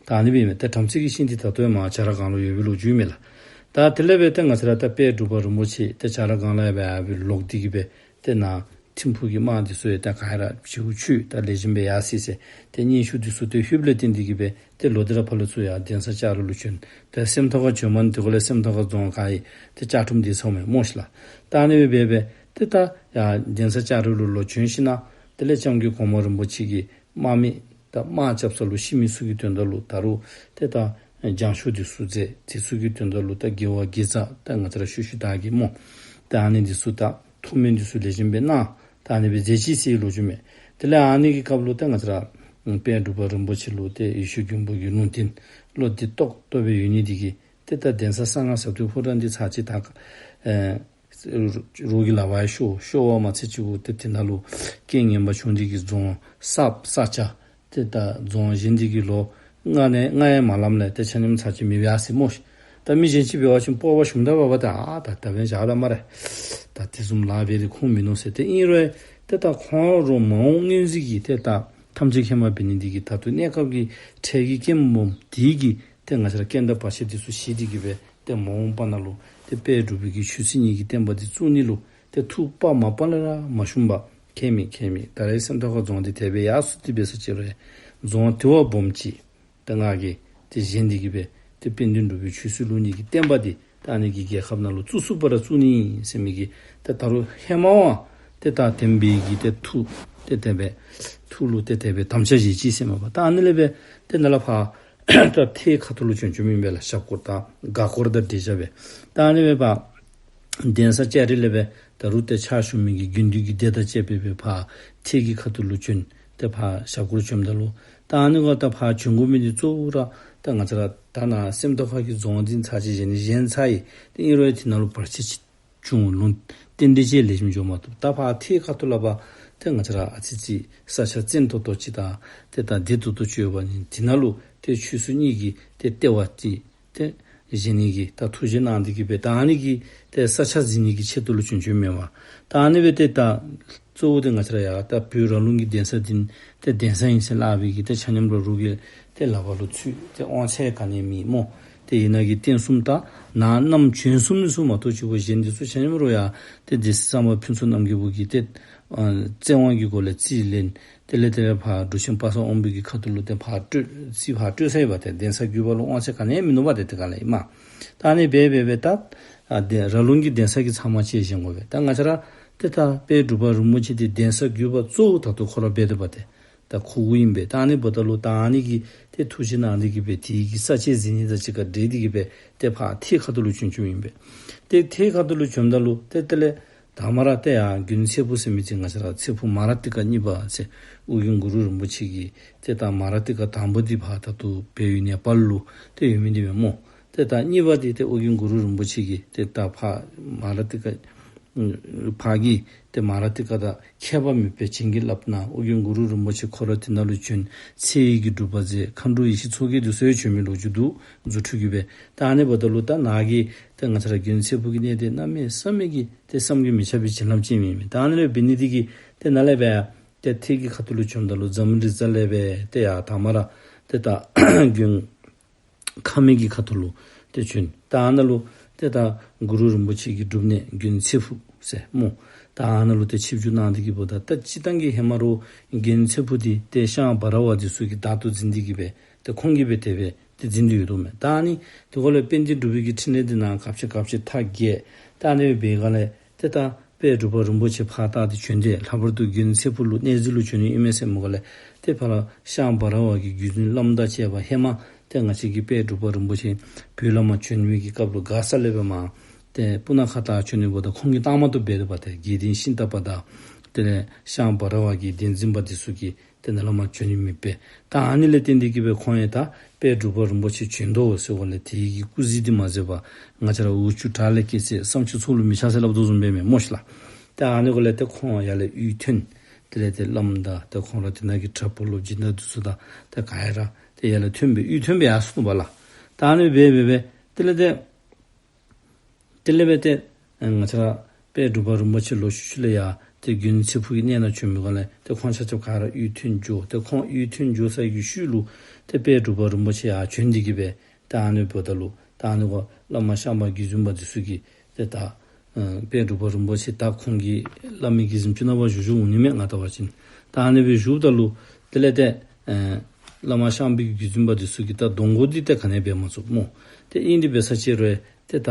ད་ཨ་ནི་སྦེ་མས། ཏེ་བྲམ་ཟེ་གི་ཤིང་འདི་ད་ལྟོ་ཡང་མར་བྱ་རོག་སྒང་ལུ་ཡོད་པའི་ལོ་རྒྱུས་མས་ལགས། ད་དེ་ལས་སྦེ་ཏེ་ང་བཅས་ར་ད་དཔལ་འབྲུག་པ་རིན་པོ་ཆེ་ཏེ་བྱ་རོག་སྒང་ལས་ཡར་སྦེ་ཡར་སྦེ་ལོག་འདི་གིས་སྦེ་ཏེ་ནཱ་ཐིམ་ཕུག་གི་དམག་འདི་ཚུ་ཡང་ད་ག་ར་བྱིའུ་ཆོས་ད་ལེགས་ཤོམ་སྦེ་ཡར་སོ་ཡི་ཟེར། ཏེ་སྙན་ཞུ་འདི་ཚུ་ཏེ་ལྷོདཔ་ལས་བརྟེན་འདི་གིས་སྦེ་ཏེ་ལོག་སྟེ་ར་ཕར་ལས་ཚུར་ཡར་གདན་ས་ལྕགས་རི་ལུ་བྱོན། ཏེ་སེམས་རྟོགས་ཁ་བྱོནམ་ད་དེ་ཁར་ལས་སེམས་རྟོགས་ཁ་རྫོང་ག་ཡི་ཏེ་བཅའ་ཁྲིམས་འདི་ཚུ་མེད་སྨོ་ཤིག་ལགས། ད་ཨ་ནི་སྦེ་སྦེ་སྦེ་ཏེ་ད་ཡར་གདན་ས་ལྕགས་རི་ལུ་ལོག་བྱོན་ཞིནམ་དེ་ལས་སྐྱབས་མགོན་གོང་མ་རིན་པོ་ཆེ་གིས་དམག་མི་ད་དམག་རྐྱབ་ས་ལུ་ཤི་མི་ཚུ་གི་དོན་དག་ལུ་ད་རུང་ཏེ་ད་བྱང་ཆུབ་འདི་ཚུ་མཛད། དེ་ཚུ་གི་དོན་དག་ལུ་ད་དགེ་བ་དགེ་རྩ་ད་ང་བཅས་ར་ཤུལ་ཤུལ་ད་གི་སྨོ། ད་ཨ་ནི་འདི་ཚུ་ད་ཐུགས་སྨོན་འདི་ཚུ་ལེགས་ཤོམ་སྦེ་གནང་། ད་ཨ་ནི་སྦེ་མཛད་ཅི་ཟེར་ལོ་རྒྱུས་མས། དེ་ལས་ཨ་ནི་གི་སྐབས་ལུ་ད་ང་བཅས་ར་དཔལ་འབྲུག་པ་རིན་པོ་ཆེ་ལུ་ཏེ་ཡེ་ཤེས་མགོན་པོ་གི་ལུང་བསྟན་བློ་གཏད་ཏོག་ཏོ་སྦེ་ཡོད་ནི་འདི་གིས་ཏེ་ད་གདན་ས་གསང་སྔགས་ཟབ་དོན་ཕོ་བྲང་འདི་ཚར་གཅིག་ད་ཨེ་རོགས་ཀྱི་ལག་པར་ཤོར་ཤོར་བ་མ་ཚད་ཅིག་གུ་ཏེ་དེ་ནང་ལུ་རྐྱེན་ངན་པ་བྱུང་སྟེ་གི་རྫོང་གསརཔ་གསར་རྐྱབ། ཏེ་ད་རྫོང་བཞེངས་ཏེ་གི་ལོ་ལྔ་ནས་ལྔ་ཡང་མ་ལངམ་ལས་ཏེ་ཆ་མཉམ་ཚར་གཅིག་མེདཔ་ཡར་སོ་ཡི་སྨོ་ཤིག། ད་མི་གཞན་ཅིག་འབད་བ་ཅིན་སྤོབས་པ་ཞུམ་ད་པ་པ་ད་ཨ་ད་ད་འབདན་བཞག་ད་སྨ་རེ། ད་དེ་བཟུམ་ལཱ་འབད་དེ་ཁུངས་མིན་ནུག་ཟེར། ཏེ་ཨིན་རུང་ཏེ་ད་ཁོང་ར་མ་འོངས་མངོན་གཟིགས་ཀྱི་ཏེ་ད་ཐམས་ཅད་མཁྱེན་པ་འབད་ནི་འདི་གིས་ད་ལྟོ་གནས་སྐབས་ཀྱི་འཕྲལ་གྱི་རྐྱེན་སྦོམ་འདི་གིས་ཏེ་ང་བཅས་ར་རྐྱེན་དང་བར་ཆད་འདི་ཚུ་ཞི་སྟེ་གི་སྦེ་ཏེ་མ་འོངས་པ་ནང་ལུ་ཏེ་དཔལ་འབྲུག་པའི་གི་ཆོས་སྲིད་གཉིས་ཀྱི་བསྟན་པ་འདི་བཙུགས་ནི་ལུ་ཏེ་ཐུགས་དཔའ་མ་པ་ལས་ར་མ་ཞུམ་པར་ཁྱད་མེད་ཁྱད་མེད་ད་རེས་སེམས་རྟོགས་ཁ་རྫོང་འདི་དེ་སྦེ་ཡར་སོ་སྟེ་འབད་ས་ཅིག་རུང་རྫོང་དེ་བ་སྦོམ་ཅིག་ད་ང་གིས་ཏེ་བཞེངས་ཏེ་གི་སྦེ་ཏེ་དཔལ་ལྡན་འབྲུག་པའི་ཆོས་སྲིད་ལུགས་གཉིས་ཀྱི་བསྟན་པ་འདི་ ད་ཨ་ནི་གི་རྒྱལ་ཁབ་ནང་ལུ་བཙུགས་ཚུགསཔ་ར་བཙུགས་ནི་ཟེར་མི་གི་ཏེ་ད་རུང་ཧེ་མ་བ་ཏེ་ད་དམ་པའི་གི་ཏེ་ཐུགས་ཏེ་དེ་སྦེ་ཐུགས་ལུ་ཏེ་དེ་སྦེ་དམ་བཅའ་བཞེས་ཅི་ཟེར་མས་པ། ད་ཨ་ནི་ལས་སྦེ་ཏེ་ནཱ་ལས་ཕར་ད་ཐེད་ཁ་ཐུག་ལུ་བྱོན་བྱོནམ་ཨིན་པས་ལགས། ཞབས་སྐོར་དང་གར་སྐོར་དང་འབྲེལ་བཞག་སྦེ། ད་ཨ་ནི་སྦེ་ཕར་གདན་ས་ལྕགས་རི་ལས་སྦེ་ད་རུང་ཏེ་ཕྱག་ཞུ་མི་གི་དགེ་འདུན་གྱི་སྡེ་དང་བཅས་པ་སྦེ་ཕར་ཐེད་ཀྱི་ཁ་ཐུག་ལུ་བྱོན། ཏེ་ཕར་ཞབས་སྐོར་བྱོནམ་ད་ལུ་ད་ཨ་ནི་གུ་ད་ཕར་བྱོན་དགོ་མི་འདི་གཙོ་བོ་ར་ད་ང་བཅས་ར་ད་ནཱ་སེམས་རྟོགས་ཁ་གི་རྫོང་འདི་ཚར་ཅིག་བཞེངས་ནི་བཞེངས་ཚར་ཡི། ཏེ་ཨིན་རུང་ཡང་དེ་ནང་ལུ་བར་ཆད་ཅིག་བྱུང་ལུང་རྟེན་འབྲེལ་ཅིག་ལེགས་ཤོམ་འགྱོ་མ་བཏུབ། ད་ཕར་ཐེད་ཁ་ཐུག་ལས་ཕར་ཏེ་ང་བཅས་ར་ཨ་ཙི་ཙི་ས་ཆ་བཙན་ཏོག་ཏོ་ཅིག་དང་ཏེ་ད་བདེ་ཏོག་ཏོ་ཅིག་ཡོད་པ་ནི་དེ་ནང་ལུ་ཏེ་ཆོས་སྲུང་གཉིས་ཀྱི་ཏེ་ལྟེ་བ་ཅིག་ཏེ་བཞེངས་ནི་གི་ད་ཐུགས་བཞེད་གནང་སྟེ་གི་སྦེ་ད་ཨ་ནི་གི་ཏེ་ས་ཆ་གཟིགས་ནི་གི་ཆེད་དུ་ལུ་བྱོན་བྱོནམ་མས་པ། ད་ཨ་ནི་སྦེ་ཏེ་ད་གཙོ་བོ་ཏེ་ང་བཅས་ར་ཡར་ད་བོད་ར་ལུང་གི་གདན་ས་འདི་ཏེ་གདན་ས་ཨིན་ཟེར་སླབ་པའི་གི་ཏེ་ཆ་མཉམ་ར་རོགས་ཀྱི་ཏེ་ལག་པ་ལུ་ཚུད། ཏེ་དབང་ཆ་ག་ནི་ཡང་མེད་སྨོ། ཏེ་ཨ་ནི་གི་རྟེན་གསུམ་དང་ནང་གནམ་བྱོན་གསུམ་ནི་ཚུ་མ་གཏོགས་ཅིག་པོ་གཞན་འདི་ཚུ་ཆ་མཉམ་ར་ཡར་ཏེ་སྡེ་སྲིད་གཙང་པ་ཕུན་ཚོགས་རྣམ་རྒྱལ་པོ་གིས་ཏེ་ཨ་བཙན་དབང་གི་སྒོ་ལས་རྩིས་ལེན། དེ་ལས་དེ་ལས་ཕར་འབྲུག་ཆེན་དཔག་བསམ་དབང་པོ་གི་ཁ་ཐུག་ལུ་ཏེ་ཕར་སྤྲོད་རྩིས་ཕར་སྤྲོད་ཚར་ཡི་པ། ཏེ་གདན་ས་བརྒྱུད་པ་ལུ་དབང་ཆ་ག་ནི་ཡང་མིན་ནུག་པ། ཏེ་དེ་ག་ལས་ཨིན་མས། ད་ཨ་ནི་སྦེ་སྦེ་སྦེ་ད་ཨ་ཏེ་ར་ལུང་གི་གདན་ས་གི་ཚབ་མ་ཅིག་བཞེངས་དགོ་པས། ད་ང་བཅས་ར་ཏེ་ད་དཔལ་འབྲུག་པ་རིན་པོ་ཆེ་འདི་གདན་ས་བརྒྱུད་པ་གཙོ་བོ་ད་ལྟོ་ཁོ་ར་འབད་དེ་པ། ཏེ་ད་ཁོ་གུ་ཨིན་པས། ད་ཨ་ནི་འབདཝ་ད་ལུ་ད་ཨ་ནི་གི་ཏེ་ཐུགས་བཞེད་གནང་སྟེ་གི་སྦེ་དེ་གི་ས་བཅད་གཟིགས་ནི་དང་གཅིག་ཁར་འབྲེལ་ཏེ་གི་སྦེ་ཏེ་ཕར་ཐེད་ཁ་ཐུག་ལུ་བྱོན་བྱོནམ་ཨིན་པས། ཏེ་ཐེད་ཁ་ཐུག་ལུ་བྱོནམ་ད་ལུ་ཏེ་དེ་ལས་ད་མར་ཏེ་ཡར་དགོན་ཚེ་ཕུག་ཟེར་མི་ཅིག་ང་བཅས་ར་ཚེ་ཕུག་མ་ར་ཏི་ཀ་གཉིས་པ་ཟེར་ཨོ་རྒྱན་གུ་རུ་རིན་པོ་ཆེ་གི་ཏེ་ད་མ་ར་ཏི་ཀ་དང་པོ་འདི་ཕར་ད་ལྟོ་བལ་ཡུལ་ནེ་པཱལ་ལུ་ཏེ་ཡོད་མི་འདི་མས་སྨོ། ཏེ་ད་གཉིས་པ་འདི་ཏེ་ཨོ་རྒྱན་གུ་རུ་རིན་པོ་ཆེ་གི་ཏེ་ད་ཕར་མ་ར་ཏི་ཀ་ཕར་གྱི་ཏེ་མ་ར་ཏི་ཀ་དང་ཁྱད་པར་མེད་པའི་བྱིན་གྱིས་བརླབས་གནང་། ཨོ་རྒྱན་གུ་རུ་རིན་པོ་ཆེ་ཁོ་ར་དེ་ནང་ལུ་བྱོན། ཚེ་ཡི་གི་སྒྲུབ་པ་མཛད། མཁའ་འགྲོ་ཡེ་ཤེས་མཚོ་རྒྱལ་འདི་ཚུ་ཡང་བྱོན་མི་ལོ་རྒྱུས་འདུག། རྫུ་འཕྲུལ་གྱིས་སྦེ། ད་ཨ་ནི་འབདཝ་ད་ལུ་ད་ནཱ་གི་ཏེ་ང་བཅས་ར་དགོན་ཚེ་ཕུག་གི་གནས་འདི་གནམ་མེད་ས་མེད་ཀྱི་ཏེ་བསམ་གྱིས་མི་ཁྱབ་པའི་བྱིན་རླབས་ཅན་ཨིན་མས། ད་ཨ་ནི་ལས་འབད་ནི་འདི་གིས་ཏེ་ནཱ་ལས་སྦེ་ཏེ་ཐེད་ཀྱི་ཁ་ཐུག་ལུ་བྱོནམ་ད་ལུ་འཛམ་རི་རྩ་ལས་སྦེ་ཏེ་ཡར་ད་མར་ཏེ་ད་དགོན་ཁ་སྨད་ཀྱི་ཁ་ཐུག་ལུ་ཏེ་བྱོན། ད་ཨ་ནཱ་ལུ་ཏེ་ད་གུ་རུ་རིན་པོ་ཆེ་གི་སྒྲུབ་གནས་དགོན་ཚེ་ཕུག་ཟེར་སྨོ། ད་ཨ་ནཱ་ལུ་ཏེ་ཆིབས་བསྒྱུར་གནང་སྟེ་གི་འབདཝ་ད་ད་སྤྱིར་བཏང་གི་ཧེ་མ་ར་དགོན་ཚེ་ཕུག་འདི་ཏེ་ཤངས་འབའ་ར་བ་འདི་ཚུ་གིས་བདག་ཏུ་འཛིན་ཏེ་གི་སྦེ་ཏེ་ཁོང་གིས་སྦེ་དེ་སྦེ་ཏེ་འཛིན་ཏེ་ཡོད་དོ་མས། ད་ཨ་ནི་དེ་འགོ་ལས་དཔལ་ལྡན་འབྲུག་པའི་གི་ཕྲིན་ལས་འདི་ནང་ག་ཅི་ག་ཅི་མཐའ་རྒྱས། ད་ཨ་ནི་སྦེ་ག་ལས་ཏེ་ད་དཔལ་འབྲུག་པ་རིན་པོ་ཆེ་ཕར་ད་ཏེ་བྱོན་ཏེ་ལྷག་པར་དུ་དགོན་ཚེ་ཕུག་ལུ་གནས་གཟིགས་ལུ་བྱོན་ནི་ཨིན་མས་ཟེར་མི་འགོ་ལས་ཏེ་ཕར་ལུ་ཤངས་འབའ་ར་བ་གི་དགེ་འདུན་བླམ་དང་བཅས་པ་ཧེ་མ་ཏེ་ང་བཅས་ཀྱི་དཔལ་འབྲུག་པ་རིན་པོ་ཆེ་བོད་ལས་མར་བྱོན་མི་གི་སྐབས་ལུ་མགར་ས་ལས་སྦེ་མར་ཏེ་སྤུ་ན་ཁ་ད་བྱོན་ནི་འབདཝ་ད་ཁོང་གི་ལྟག་མ་ཏོ་འབད་དེ་འབདཝ་ད་དགེ་ལྡན་ཤིང་རྟ་པ་དང་དེ་ལས་ཤངས་འབའ་ར་བ་གི་གདན་འཛིན་པ་འདི་ཚུ་གིས་ཏེ་ནཱ་ལས་མར་བྱོན་ནི་མེད་པས། ད་ཨ་ནི་ལས་བརྟེན་ཏེ་གི་སྦེ་ཁོང་ཡང་ད་དཔལ་འབྲུག་པ་རིན་པོ་ཆེ་བྱོན་དོ་ཟེར་འགོ་ལས་དེ་གི་སྐུ་གཟི་འདི་མ་བཟོད་པར་ང་བཅས་ར་འུ་ཆུ་བྲག་ལས་སྐྱེས་ཚེ་བསམ་ཆུ་ཚོགས་ལུ་མི་ཆགས་ཟེར་སླབ་དོ་བཟུམ་སྦེ་མས་སྨོ་ཤི་ལགས། ད་ཨ་ནི་འགོ་ལས་ཏེ་ཁོང་ཡར་ལས་གཡུས་ཐོན། དེ་ལས་ཏེ་བླམ་དང་ཏེ་ཁོང་ར་དེ་ནང་གི་གྲྭ་པ་སློབ་སྦྱིན་བདག་འདི་ཚུ་དང་ཏེ་ག་ཡ་ར་ཏེ་ཡར་ལས་ཐོན་སྦེ་གཡུས་ཐོན་སྦེ་ཡར་སོང་ནུག་པ་ལགས། ད་ཨ་ནི་སྦེ་སྦེ་སྦེ་དེ་ལས་ཏེ་དེ་ལས་སྦེ་ཏེ་ང་བཅས་ར་དཔལ་འབྲུག་པ་རིན་པོ་ཆེ་ལོག་ཤུལ་ཤུལ་ལས་ཡར་ཏེ་དགོན་ཚེ་ཕུག་གི་གནས་ནང་བྱོན་མི་འགོ་ལས་ཏེ་ཁོང་ཆ་ཁྱབ་ག་ར་གཡུས་ཐོན་འགྱོ། ཏེ་ཁོང་གཡུས་ཐོན་འགྱོ་ཚར་གི་ཤུལ་ལུ་ཏེ་དཔལ་འབྲུག་པ་རིན་པོ་ཆེ་ཡར་བྱོན་ཏེ་གི་སྦེ་ད་ཨ་ནི་འབདཝ་ད་ལུ་ད་ཨ་ནི་གུ་བླ་མ་ཤངས་པ་དགེ་འདུན་པ་འདི་ཚུ་གིས་ཏེ་ད་ཨ་དཔལ་འབྲུག་པ་རིན་པོ་ཆེ་ད་ཁོང་གི་བླ་མའི་གི་གཟིམ་ཅུང་ནང་ཕར་བཞུགས་བཞུགསཔ་འོང་ནི་མས་ང་བལྟ་བ་ཅིན། ད་ཨ་ནི་སྦེ་བཞུགསཔ་ད་ལུ་དེ་ལས་ཏེ་ཨ་བླ་མ་ཤངས་པའི་གི་དགེ་འདུན་པ་འདི་ཚུ་གིས་ད་གདོང་སྐོར་འདི་ཏེ་ག་ནི་འབད་མ་ཚུགས་སྨོ། ཏེ་ཨིན་དེ་སྦེ་ས་ཅིག་རུང་ཏེ་ད་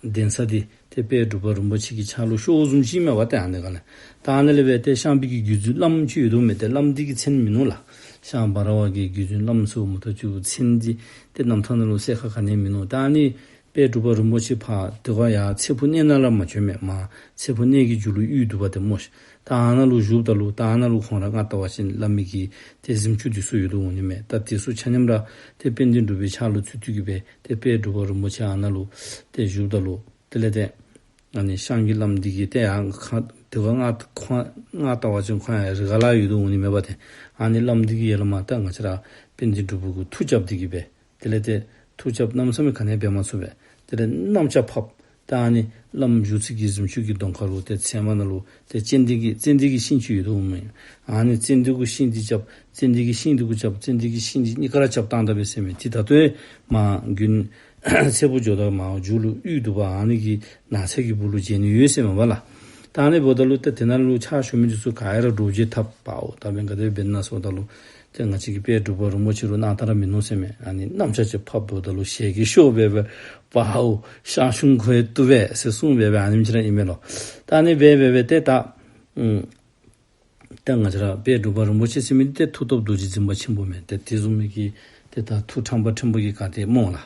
གདན་ས་འདི་ཏེ་དཔལ་འབྲུག་པ་རིན་པོ་ཆེ་གི་ཕྱག་ལུ་ཤོརཝ་བཟུམ་ཅིག་མས་པ། ཏེ་ཨ་ནི་ག་ལས་ད་ཨ་ནི་ལས་སྦེ་ཏེ་ཤངས་པའི་གི་དགེ་འདུན་བླམ་ཅིག་ཡོད་དོ་མས། ཏེ་བླམ་འདི་གི་མཚན་མིན་ནུག་ལགས། ཤངས་འབའ་ར་བ་གི་དགེ་འདུན་བླམ་ཟེརཝ་མ་གཏོགས་ཅིག་མཚན་འདི་ཏེ་རྣམ་ཐར་ནང་ལུ་གསལ་ཁ་ག་ནི་མིན་ནུག། ད་ཨ་ནི་དཔལ་འབྲུག་པ་རིན་པོ་ཆེ་ཕར་དེ་ཁར་ཡར་ཚེ་ཕུག་གནས་ནང་ལས་མར་བྱོན་མས། མར་ཚེ་ཕུག་གནས་ཀྱི་མཇུག་ལུ་གཡུས་འདུག་པ་ཏེ་སྨོ་ཤི། ད་ཨ་ནཱ་ལུ་བཞུགསཔ་ད་ལུ་ད་ཨ་ནཱ་ལུ་ཁོང་ར་ང་བལྟ་བ་ཅིན་བླ་མའི་གི་ཏེ་གཟིམ་ཅུང་འདི་ཚུ་ཡོད་དོ་འོང་ནི་མས། ད་འདི་ཚུ་ཆ་མཉམ་ར་ཏེ་དཔལ་ལྡན་འབྲུག་པའི་ཕྱག་ལུ་ཚུད་དེ་གི་སྦེ་ཏེ་དཔལ་འབྲུག་པ་རིན་པོ་ཆེ་ཨ་ནཱ་ལུ་ཏེ་བཞུགསཔ་ད་ལུ་དེ་ལས་ཏེ་ཨ་ནི་ཤངས་ཀྱི་བླམ་འདི་གིས་ཏེ་ཡར་ཁ་དེ་ཁར་ང་ཁོང་ང་བལྟ་བ་ཅིན་ཁོང་ཡང་རི་ཁ་ལས་ཡོད་དོ་འོང་ནི་མས་པ་ཏེ། ཨ་ནི་བླམ་འདི་གིས་ཡར་ལས་མར་ད་ང་བཅས་ར་དཔལ་ལྡན་འབྲུག་པ་གུ་མཐུ་རྐྱབ་སྟེ་གི་སྦེ་དེ་ལས་ཏེ་མཐུ་རྐྱབ་གནམ་མེད་ས་མེད་ག་ནི་འབད་མ་ཚུགས་པས། དེ་ལས་གནམ་ལྕགས་ཕབ། ད་ཨ་ནི་བླམ་བཞུགས་ས་གི་གཟིམ་ཅུང་གི་གདོང་ཁ་ལུ་ཏེ་ཚལ་མ་ནང་ལུ་ཏེ་ཙན་དན་གྱི་ཙན་དན་གྱི་ཤིང་ཅིག་ཡོད་དོ་འོང་མས། ཨ་ནི་ཙན་དན་གུ་ཤིང་འདི་རྐྱབ། ཙན་དན་གྱི་ཤིང་འདི་གུ་རྐྱབ། ཙན་དན་གྱི་ཤིང་འདི་གཉིས་ཀ་ར་རྐྱབ་བཏང་ད་པས་ཟེར་མས། ཏེ་ད་ལྟོ་ཡང་མར་དགོན་ཚེ་ཕུག་འགྱོཝ་ད་མར་མཇུག་ལུ་གཡུས་འདུག་པ། ཨ་ནི་གི་ནགས་ཚལ་གྱི་སྦུག་ལུ་མཇལ་ནི་ཡོད་ཟེར་མས་པ་ལགས། ད་ཨ་ནི་འབདཝ་ད་ལུ་ཏེ་དེ་ནང་ལུ་ཕྱག་ཞུ་མི་འདི་ཚུ་ག་ཡ་ར་འདྲོག་བྱེལ་འཐབ་པའོ། ད་འབདན་ག་དེ་སྦེ་འབད་ན་ཟེརཝ་ད་ལུ་ ཏེ་ང་བཅས་ཀྱི་དཔལ་འབྲུག་པ་རིན་པོ་ཆེ་རུང་ནང་ལྟར་མིན་ནུག་ཟེར་མས། ཨ་ནི་གནམ་ལྕགས་ཅིག་ཕབ་འབདཝ་ད་ལུ་ཞལ་གྱིས་ཤོར་སྦེ་སྦེ་པའོ་ཞང་ཞུང་ཁོ་ཡང་བཏུབ་པས་ཟེར་གསུངས་སྦེ་སྦེ་ཨ་ནེམ་ཅིག་ར་ཨིན་མས་ལོ། ད་ཨ་ནི་སྦེ་སྦེ་སྦེ་ཏེ་ད་ཨམ་ད་ང་བཅས་ར་དཔལ་འབྲུག་པ་རིན་པོ་ཆེ་ཟེར་མི་འདི་ཏེ་མཐུ་སྟོབས་རྡོ་རྗེ་འཛིན་པ་ཆེན་པོ་མས། ཏེ་དེ་བཟུམ་མའི་གི་ཏེ་ད་མཐུ་ཕྲན་བུ་ཕྲན་བུ་གི་ག་ཏེ་སྨོ་ལགས།